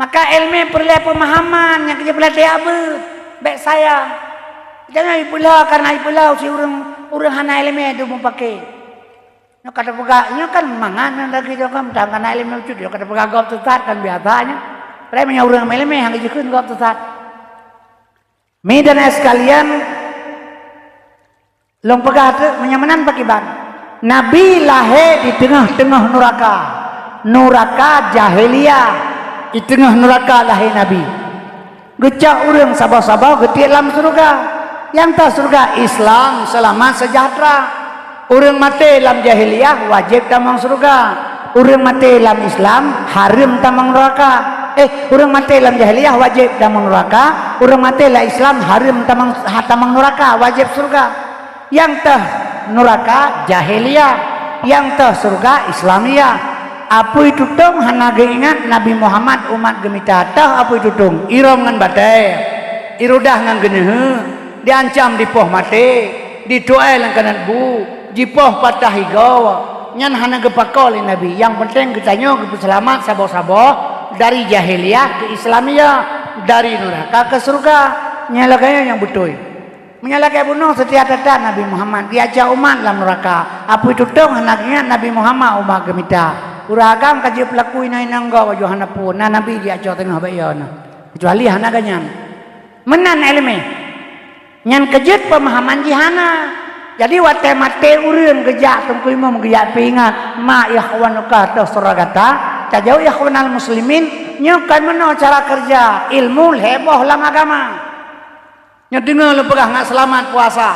Maka iéleumé peureulée peumahaman nyang keu jipeulatih abeuet, bék sayang. Jangan ipeulhö, karena ipeulhö si ureuëng, ureuëng hana iéleumé dum mupake. Nyoe ka teupeugah, nyoe kan mangat nyan lagée nyoe kan, meutan kana iéleumé bacut, nyoe ka teupeugah gob teusat kan biasa nyoe. Padahai meunyoe ureuëng iéleumé hana jikheun gob teusat. Mi dan ayah sekalian, lôn peugah teuk meunyoe meunan pakriban. Nabi lahé di teungoh-teungoh nuraka. Nuraka jahiliyah. Di teungoh nuraka lahé Nabi. Geucok ureuëng saboh-saboh geutiek lam syeuruga. Nyang teuh syeuruga Islam seulamat seujahteura. Ureuëng maté lam jahiliyah wajéb tamong syeuruga. Ureuëng maté lam Islam hareuem tamong nuraka. Eh, ureuëng maté lam jahiliyah wajéb tamong nuraka. Ureuëng maté lam Islam hareuem tamong, ha, tamong nuraka, wajéb syeuruga. Nyang teuh nuraka jahiliyah, nyang teuh syeuruga Islamiyah. Apui tutong hana geuingat Nabi Muhammad umat geumita, teuh apui tutong, irong ngon batée, irudah ngon geuneuheuek, diancam dipoh maté, dituai lam kanat bu, jipoh patah igoe. Nyan hana geupako lé Nabi. Nyang peunteng geutanyoe geupeuseulamat saboh-saboh dari jahiliyah keu Islamiyah, dari nuraka keu syeuruga. Nyan lagée nyan nyang beutôi. Meunyoe lagée bunoe seutia that-that Nabi Muhammad, geujak umat lam nuraka. Apui tutong hana geuingat Nabi Muhammad umat geumita. Ureuëng agam ka jeuet peulaku inong-inong gob baju hana phon, na Nabi geujak teungoh bak ie na. Keucuali hana geuh nyan. Meunan iéleumé. Nyan keujeuet peumahaman jih hana. Jadi watée maté ureuëng geujak teungku imum geujak peuingat, "Ma ikhwanuka teuh syeuruga gata, tajauh ikhwanal muslimin," nyoe kon meunoe cara keureuja ilmu lhée boh lam agama. Nyoe deungoe lôn peugah ngat seulamat puasa.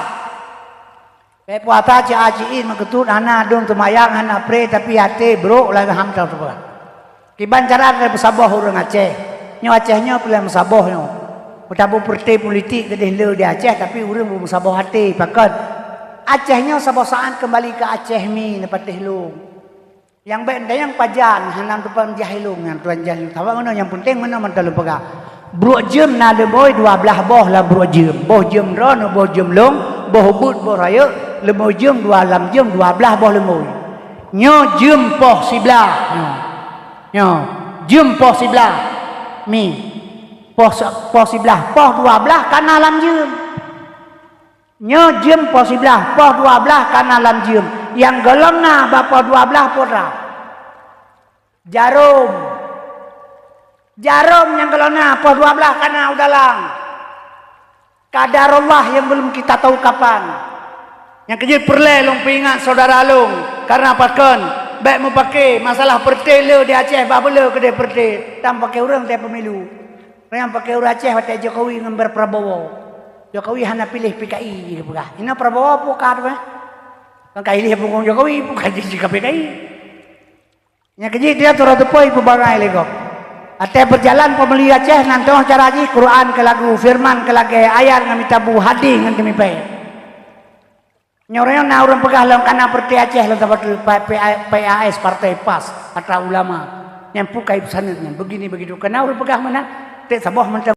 Bék puasa cit a cit in meukeutut hana dum seumayang hana pré tapi até brok lagée ham teupeugah. Kiban cara teuh meusaboh ureuëng Aceh. Nyoe Aceh nyoe peureulée meusaboh nyoe. Meutabu partai politik keudeh le di Aceh tapi ureuëng beumeusaboh até pakon. Aceh nyoe saboh saát keumbali keu Aceh mi neupatéh lôn. Nyang bék ndayang pajan hana teupeue jahilong nyan tuan jahilong. Sabab meunoe nyang peunteng meunoe mantong lôn peugah. Bruek jeuem na leumoi dua blaih boh lam bruek jeuem. Boh jeuem droeneuh, boh jeuem lông, boh ubeut, boh rayeuk, leumoi jeuem dua lam jeuem dua blaih boh leumoi. Nyoe jeuem poh siblaih. Nyoe. Nyoe jeuem poh siblaih. Mi. Poh se-, poh siblaih, poh dua blaih ka na lam jeuem. Nyoe jeuem poh siblaih, poh dua blaih ka na lam jeuem. Nyang gohlom na bak poh dua blaih peue? Jarom. Jarom nyang gohlom na poh dua blaih ka na u dalam. Qadarullah yang belum kita tahu kapan. Nyang keujeuet peureulée lôn peuingat syedara lôn, kareuna pakon bék meupaké masalah partai le di Aceh bah beu le keudeh partai, tan paké ureuëng teuh pemilu. Nyang paké ureuëng Aceh watée Jokowi ngon Prabowo. Jokowi hana piléh P K I jipeugah. Inoe Prabowo peue ka teuh, eh? Kan ka ilée bungkong Jokowi, peue ka jih ka P K I. Nyang keujih dia turah teupeu ipeubarai lé gob. Watée peujalan peumili Aceh nan teuh cara jih Quran keu lagu, firman keu lagée, ayat ngon mita bu, hadih ngon teumipée. Nyoe na ureuëng peugah lom kana partai Aceh lom saboh P A S, Partai Pas, atra ulama. Nyang peue ka ipeusaneut nyan, begini begitu. Kana ureuëng peugah meunan, ték saboh mantong